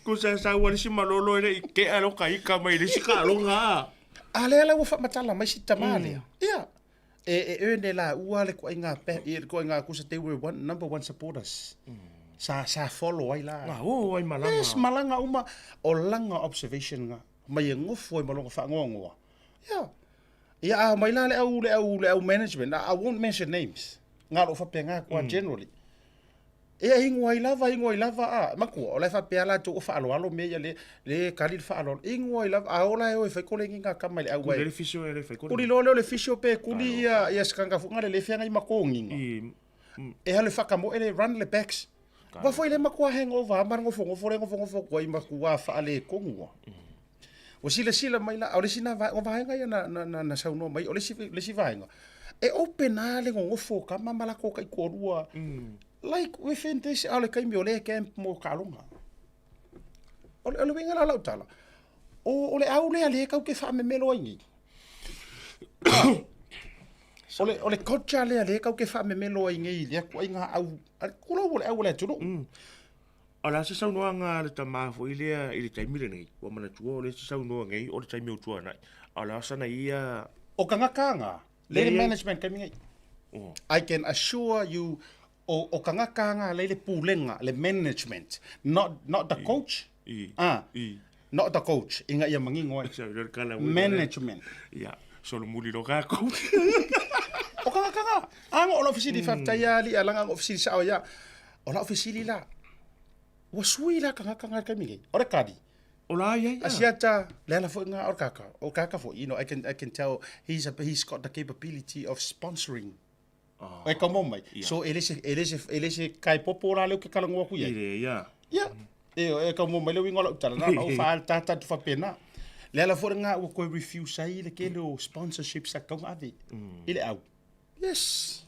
Ko sa sa ua le isi malolo e le i tea lo ka ika mai le isi kaaloga. A lea la ua faamatala mai si tama lea. Ia. E e earn e laua le koaiga pe i le koaiga kusa they were one number one supporters. Sa sa follow ai la. Na o ai malaga. Yes, malaga uma o langa observation nga mai e ngofo ai ma longa whaangoangoa. Yeah. Ia a mai la le au le au le au management. I won't mention names. Nga lo whapenga kua generally. Ia ingo ai lava, ingo ai lava, a, makua, o la e faapea latou o faaaloalo mea ia le, le kali le faaaloalo. Ingo ai lava, a ola e o e fai koleni ngā kama i le au ai. Kuli le fisio e le fai koleni. Kuli loa lea o le fisio pe kuli ia, ia se kanga foi ngale le feagai ma kogiga. E alu e whakamoe le run le backs. Wa foi le makua hangover a ma le ngofongofo le ngofongofo kua i makua faaletonu. Ua silasila mai la, o le isi na vaega, o vaega ia na, na, na, na saunoa mai, o le isi, le isi vaega, e open lava le gogofo o kama ma latou taitoalua, like within this, a o le taimi o lea e camp mo taaloga. O le, o le uiga la o lau tala, o, o le au lea lea tatou te faamemelo ai nei. O le, o le culture lea lea tatou te faamemelo ai nei i lea ituaiga au, tulou o le au o le atunuu. O le a se saunoaga a le tama foi lea i le taimi lenei? Ua manatua o lea e te saunoa nei o le taimi o tuanai, a o le a sana ia... O tagata nga, lea le management taimi nei. I can assure you o, o tagata nga lea le pulega, le management, not, not the coach, ah, not the coach, ina ia manino ai. Management. Ia, solomuli loa kākou. O tagata nga, a o lau fesili faafetai lava alii a leaga na ou fesili sao ai lava. O lau fesili la, ua sui la tagata nga i le taimi nei? O le tali. O la ia ia. Asiata, le ala foi nga o le kaka. O kaka foi, you know, I can, I can tell he's, a, he's got the capability of sponsoring. Oh, e kamo mai. Yeah. So, e le se, e le se, e le se kai popo la leo ke kalangoa ku iai. Ile, ia. Ia. E, e kamo mai le uiga o lau tala, na ona ou faatatata atu faapena. Le ala foi lena ua toe refuse ai le tele o sponsorships a tatau ona ave i le au. Yes.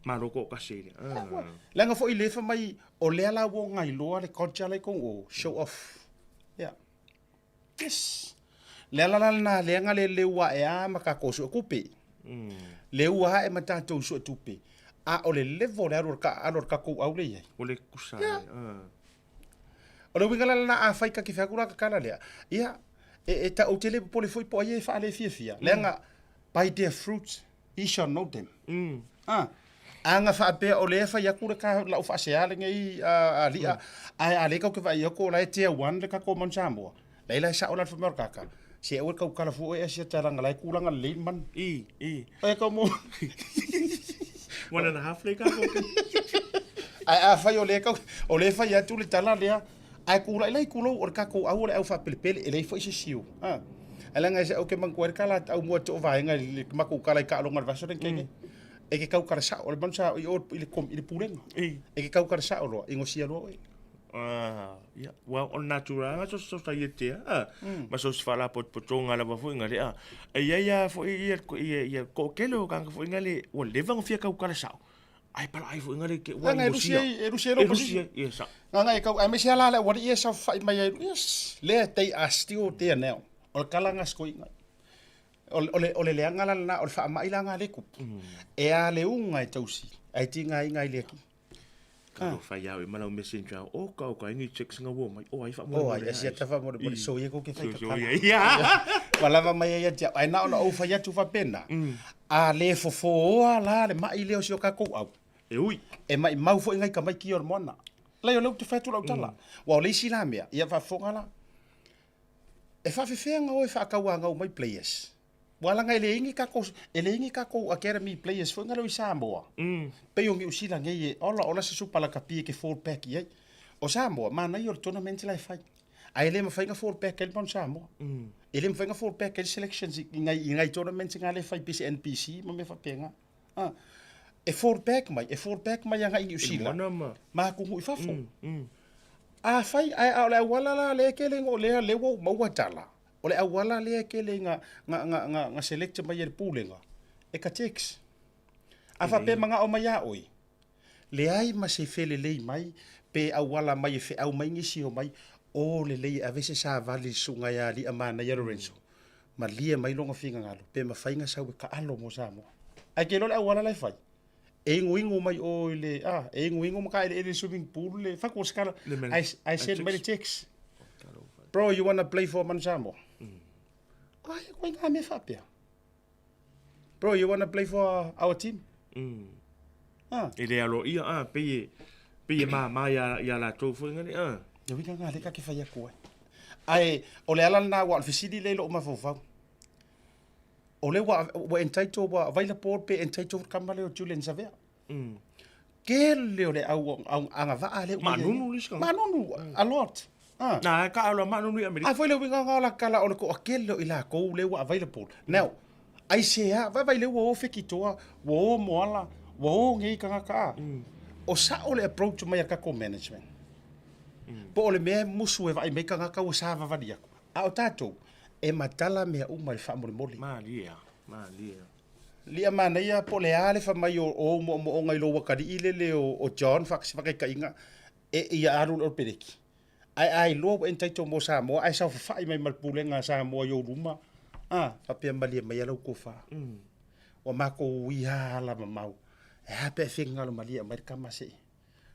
Malo ko kasi ile. Ah. Leaga foi le fa mai o lea la ua gailoa le culture la i kou o show off. Yeah. Yes. Le ala la lena lea nga le leu ae a ma tatou suetupe. Leu ae ma tatou suetupe. A o le level le alu o le ka alu o le tatou au le i ai. O le kusa. Yeah. Ah. O le uiga la lena afai ka ke fai atu la ka tala lea, ia, e, e ta, ou te le popole foi po o ai e faalefiafia, leaga by their fruits ye shall know them. A, a na faapea o lea e fai atu le ka lau faasea lenei a, ali'a, ae a lea tatou te vaai atu o la e tier one le tatou Manu Samoa, laila e sao la le fai mai o le kaka, se aua le tautala fua oe Asiata leaga la e tulaga lelei le manu. I, i. E ka mo. One and a half le ka Ae afai o lea kau, o lea e fai atu le tala lea, ae kula'i la i kulou o le tatou au o le au faapelepele, e leai foi se siu. A. Ae leaga e se au ke manatua ai le tala a taumua te o vaega i le matou tala i taaloga i le vaiaso lenei nei. E ke tautala sao, o le manu sa i o i le i le pulega. E ke tautala sao loa, i gosia loa oe. Ah, ia, well, o le natura so so sa ia tea, ah, ma so se faalapotopotoga lava foi nga le, ah, e iai lava foi ia ia ia toatele o tagata foi nga le ua leva ona fia tautala sao, ae palai foi nga le te ua Leaga e lusi ai, e lusi ai lou E lusi ai, ia sao. Leaga e tau, aemaise lava la le aualii ia e saofafai mai ai, yes, lea they are still there now. O le tala lena a si toeaina. O le, o le, o le leaga la lena, o le faamai la lena lea e tupu. E a le uga e tausi, ae tigaina ai le Atua. Ka lo fai au e malau messenger o ka o ka ingi checks nga wo mai o ai fa mo O ai asia ta fa mo le so ye ko ke fai ka so ye ya wa lava mai ia tia ai na ona o fai atu fa pena a le fofo oa la le mai le o si o ka kou au e ui e mai mau foi ngai ka mai ki o le moana lai o le te fai atu lau tala wa o le isi la mea ia fa fonga la e faafefea oe faatauagau mai players Ua laga e leai ni tatou, e leai ni tatou academy players foi na leo i Samoa. Pei o Niu Sila nei e ola ola se supa lakapi e ke fall back i ai. O Samoa, manaia o le tournament la e fai. Ae e le mafai na fall back ai le Manu Samoa. E le mafai na fall back ai le selections i ngai, i ngai tournaments nga lea e fai pei se NPC ma mea faapena. Ah. E fall back mai, e fall back mai agai i Niu Sila. Ma atunuu i fafo. Afai, ae a o le auala la lea e tele o lea, lea ua ou maua tala, O le auala lea e tele ina na select mai e le Pulega, e ka text. A faapea e manao mai ia oe, leai ma se felelei mai pe auala mai e feau mai nisi o mai, o lelei e ave se savali i le susuga ia Aliiamanaia Lorenzo, malie mai lona finagalo pe mafai ona sau e taalo mo Samoa. Ae te iloa le auala la e fai, e iguigu mai o i le, a, e iguigu ma taeleele i le swimming pool le fatu o se tala, ae send mai le text. Bro, you wanna play for Manu Samoa? Ai, koe ngā mea faapea. Bro, you wanna play for our team? Ah. E le aloaia, a, pei e, pei e māmā iā, iā latou foi ngale, a. Ia uiga ngā leka ke whai aku ai. Ae, o le ala lena ua o le fesili lea i lou mafaufau. O lea ua, ua entitle, ua available pe entitle le kama lea o Julian Savea. Tele o le au, au agavaa lea ua i ai. Manunu le isi tagata. Manunu, a lot. Ah. Na, e kaalo a manunu i Amerika. A foi le uiga nga o la kala o le toatele o i latou lea ua available. Now, aisea, vaivai lea ua o Fekitoa, ua o Moala, ua o nei tagata a. O sao le approach mai a le tatou management. Po o le mea e musu e vaai mai tagata ua savavali atu. A o tatou, e matala mea uma i le faamolemole. Malie lava, malie lava. Lia manaia po o le a le fai mai o ou moomooga i lou atalii lele o John faataitaiga e ia alu i le Oropeleki. Ae a iloa ua entitle mo Samoa ae saofafai mai ma le Pulega a Samoa i ou luma, a, faapea malie maia lau tofa. Ua matou ui lava ala mamao. Ae a pe a finagalo malie e aumai le tama se i.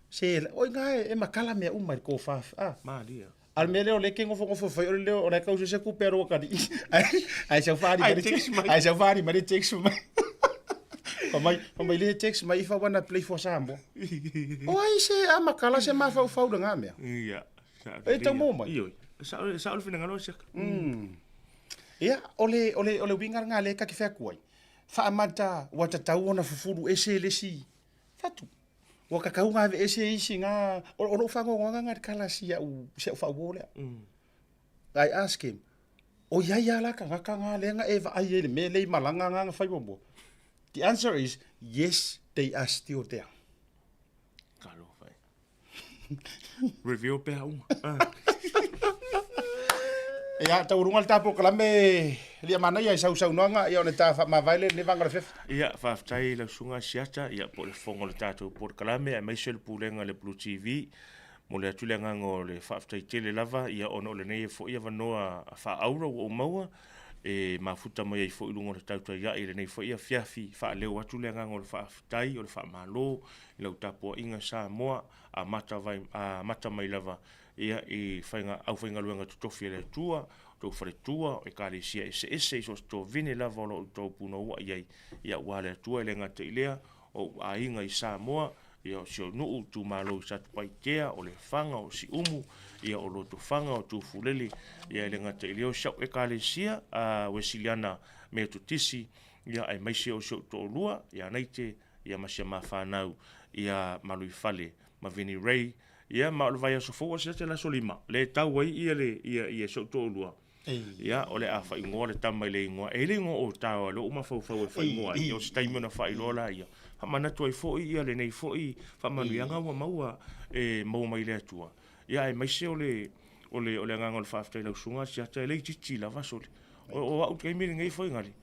Se, o i ina e matala mea uma i le tofa, a. Malie. A o le mea lea o lea e te nofonofo fai, o le leo o la e tau sese tupe a lou atalii. Ae sau faaali mai le text mai. Ae sau faaali mai le text mai. Fai mai, fai mai le text mai if I wanna play for Samoa. O ai se amakala se mafaufau lena mea. Ia. E tau maua mai. Ioe. Sao, sao le finagalo o siaka. Ia, o le, o le, o le uiga lena lea ta te fai atu ai. Faamata ua tatau ona fufulu ese le isi fatu. Ua tatau ona aveese isi na, o, o lou faanoanoaga lena i le tala a si au, si au faauo lea. I ask him, o i ai lava la tagata na lea na e vaai ai i le mea lea i malaga na na fai muamua? The answer is, yes, they are still there. Talofa e. Review pea uma. Ah. Ia, taualuga le ta polokalame lia manaia i sausaunoaga, ia o le ta faamavae lea i lenei vaega o le fefe. Ia, faafetai i lau susuga Asiata, ia po o le fofoga o le tatou polokalame aemaise le pulega a le Blue TV. Momoli atu le agaga o le faafetai tele lava, ia ona o lenei foi avanoa faaauro ua ou maua e mafuta mai ai foi i luga o le tautaia'i i lenei foi afiafi. Faaleo atu le agaga o le faafetai, o le faamalo i lau tapuaiga Samoa, amata vai, amata mai lava ia i faiga, aufaigaluega totofi a le Atua, tou faletua, o ekalesia eseese i so o se tovine lava o lo o outou punouai ai, ia aua le Atua e le gata i lea, o ou aiga i Samoa, ia o si ou nuu, itumalo i Satupaitea, o Lefaga, o Siumu, ia o Lotofaga, o Tufulele, ia e le gata i lea o si au ekalesia, a Uesiliana Metotisi, ia aemaise o si ou toalua, ia Naite, ia ma si a ma fanau, ia Maluifale ma Vinny Ray, ia ma o le vaiaso fou asiasi le aso lima, le tau ai ia le ia ia si ou toalua. Ia o le a faaigoa le tama i le igoa, e le igoa o tao a lou mafaufau e faaigoa ai, o se taimi ona faailoa laia. Faamanatu ai foi ia lenei foi faamanuiaga ua maua e maua mai le Atua. Ia aemaise o le o le o le agaga o le faafetai i lau susuga Asiata e le itiiti lava sole. O, o au taimi lenei foi gale.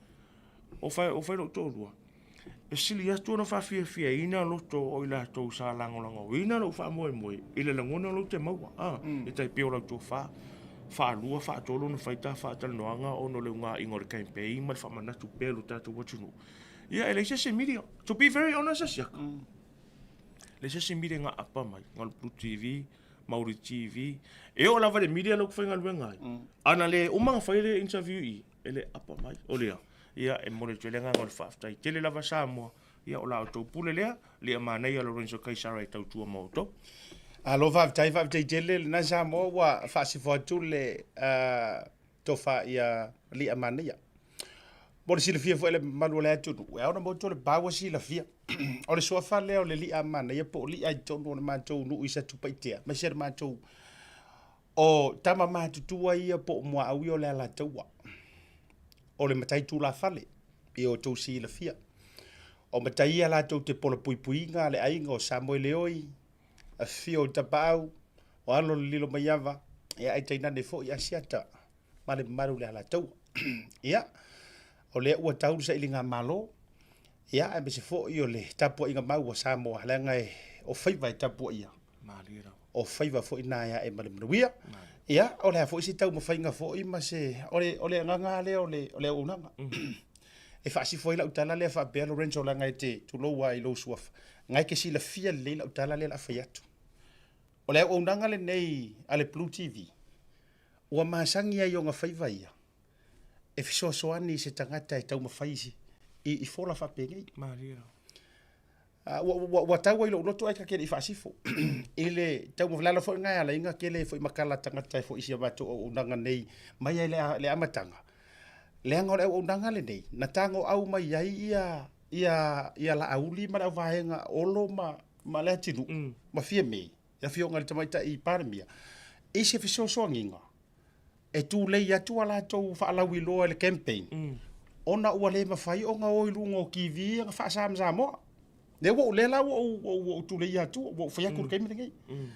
O fai o fai lou toalua. E sili atu ona faafiafiaina loto o i latou sa lagolagoina lou faamoemoe i le lagona o lou te maua, a, e tai pei o lau tofa faalua, faatolu ona fai ta faatalanoaga ona o le unaiga o le campaign ma le faamanatu pea i lo tatou atunuu. Ia, e leai se isi media. To be very honest, Asiaka, leai se isi media na aapa mai, na o le Blue TV, Maori TV, e oo lava i le media lea ou te faigaluega ai, ana le uma ona fai le interview i i, e le apa mai. O lea, ia, e momoli atu ai le agaga o le faafetai tele lava Samoa, ia, o la outou pule lea, lia manaia Lorenzo Kaisara e tautua mo outou. Alo faafetai, faafetai tele lena Samoa ua faasifo atu le uh, tofa ia lia manaia. Mo le silafia foi le mamalu o le atunuu, e ao ona motu le pa ua silafia. O le suafa lea o le lia manaia po o lia i totonu o le matou nuu i Satupaitea, aemaise le matou O tama matutua ia po o muaau ia o le Alataua. O le matai tulafale, ia outou silafia. O matai ia latou te polapuipuiga le aiga o Samoeleoi, afifio o Tapaau, o alo o le Lilomaiava, ia ae tainane foi Asiata ma le mamalu o le Alataua. Ia, o lea ua tau le sailiga malo, ia aemaise foi o le tapuaiga mau a Samoa, leaga e, o faiva e tapuaia. O faiva foi na e ae ma le manuia. Ia, o le a foi se taumafaiga foi ma se... O le, o le agaga lea o le, o le auaunaga. E faasifo ai lau tala lea faapea, Lorenzo, leaga e te tulou lava i lou suafa. Na e te silafia lelei lau tala lea o le a fai atu. O le auaunaga lenei a le Blue TV, ua masani ai i ona faiva ia, e fesoasoani i se tagata e taumafai i, i fola faapenei. Malie lava. Ua, ua, ua tau ai lou loto ae ta te le i faasifo. I le tau ma le ala foi lena e ala ai ona tele foi matala tagata e foi i si a matou auaunaga nei mai ai le, le amataga. Leaga o le auaunaga lenei, na tagoau mai ai ia, ia, ia Laauli ma le auvaega Olo ma, ma Leatinuu mm. ma Fiame, le afioga i le tamaitai Palemia, i se fesoasoaniga e tulei atu a latou faalauiloa i le campaign mm. ona ua le mafai ona o i luga o TV ona faasamosamoa. Lea ua lea la ua ou, ua, ua ou tulei atu, ua ou fai atu mm. le taimi lenei. Mm.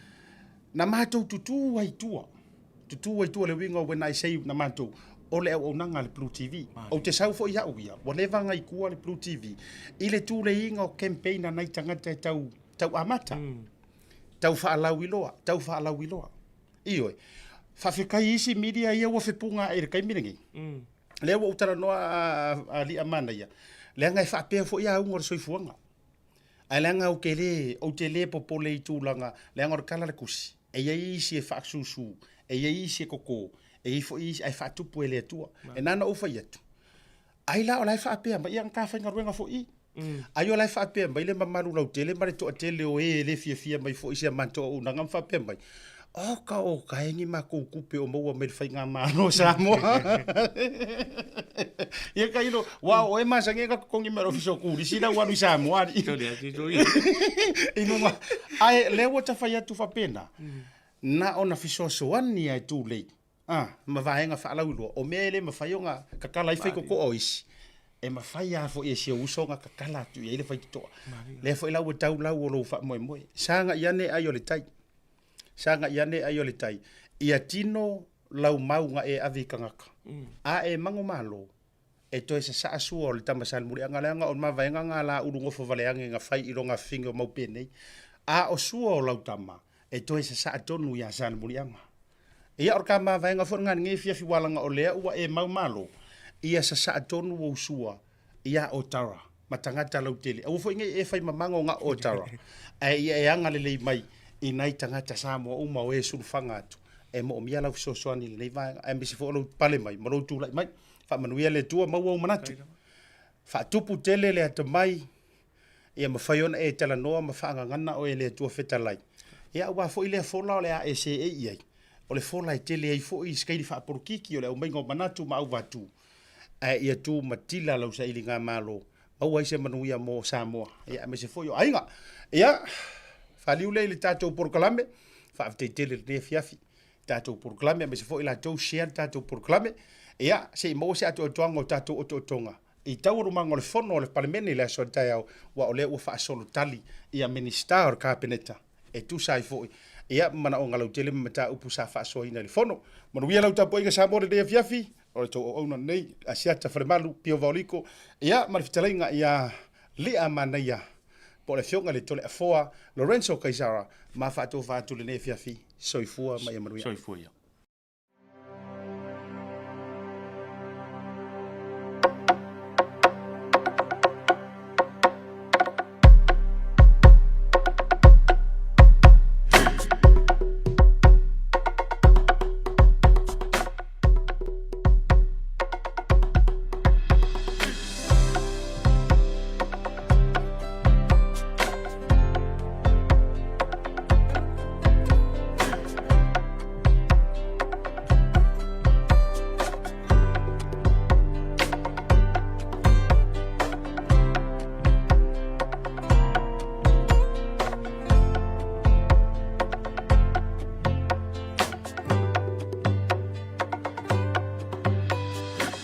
Na matou tutū ai tua. Tutū ai tua le uiga when I say na matou, o le auaunaga a le Blue TV. Ou te sau foi au ia, ua leva ona i tua le Blue TV i le tuleiga o campaign a nai tagata e tau, tau amata. Mm. Tau faalauiloa, tau faalauiloa. Ioe. Faafetai i isi media ia ua fepuga ae i le taimi lenei. Mm. Lea ua ou talanoa a, a Lia Manaia, leaga e faapea foi auga o le soifuaga. Ae leaga ou te le, ou te le popole i tulaga, leaga o le tala a le tusi, e i ai isi e faasusu, e i ai isi e koko, e i ai foi isi ae faatupu e le Atua. E na ona ou fai atu, ai la o la e faapea mai, ia na ta faigaluega foi i. Mm. Ai o la e faapea mai le mamalu lautele ma le toatele o e e le fiafia mai foi i si a matou auaunaga ma faapea mai, Oka oka e ni makou tupe o maua mai le faigamalo o Samoa. Ia tailo, ua o oe masani e ka totogi mai le ofisa o turisi la ua alu i Samoa alii. I luga, ae lea ua ta fai atu faapena, na ona fesoasoani lava e tulei A, ma vaega faalauiloa, o mea e le mafai ona tatala ai faitotoa o isi, e mafai lava foi e si ou uso ona tatala atu i ai le faitotoa. Lea foi la ua tau lau o lou faamoemoe. Sagai ane ai o le tai. Sagai ane ai o le tai. Ia tino lau mau na e ave i tagata. A e manumalo, e toe sasaa sua o le tama Salemuliaga leaga o le mavaega na la ulu nofo vale age na fai i lona fafine o mau penei. A o sua o lau tama, e toe sasaa tonu ia Salemuliaga. Ia o le ta mavaega foi lena i lenei afiafi ua laga o lea ua e mau malo, ia sasaa tonu ou sua ia Otara ma tagata lautele. Aua foi nei e fai mamago na o Otara, ae ia e agalelei mai i nai tagata Samoa uma o e sulufaga atu e moomia lau fesoasoani i lenei vaega, aemaise foi o lou pale mai ma lou tulai mai. Faamanuia le Atua, maua ou manatu. Faatupu tele le atamai, ia mafai ona e talanoa ma faagagana oe e le Atua fetalai. Ia aua foi lea fola o le a e seei i ai, o le fola e tele ai foi se kaili faapolokiki o le aumaiga o manatu ma auvatū, ae ia tu matila lau sailigamalo, maua ai se manuia mo Samoa, ia aemaise foi o aiga. Ia, faliu lea i le tatou polokalame, faafetai tele i lenei afiafi. Tatou polokalame aemaise foi latou share le tatou polokalame. Ia, se i maua se atoatoaga o tatou otootoga i taualumaga o le fono a le Palemene i le aso a le taeao, aua o lea ua faasolo tali ia Minisita o le Kapeneta e tusa ai foi ia manaoga lautele ma mataupu sa faasoaina i le fono. Manuia lau tapuaiga Samoa i lenei afiafi, o le tou auauna lenei, Asiata Falemalu, Pio Vaoliko, ia ma le fetalaiga ia Lia Manaia, po o le Afioga i le Toleafoa Lorenzo Kaisara, ma faatofa atu i lenei afiafi. Soifua ma ia manuia. Soifua ia.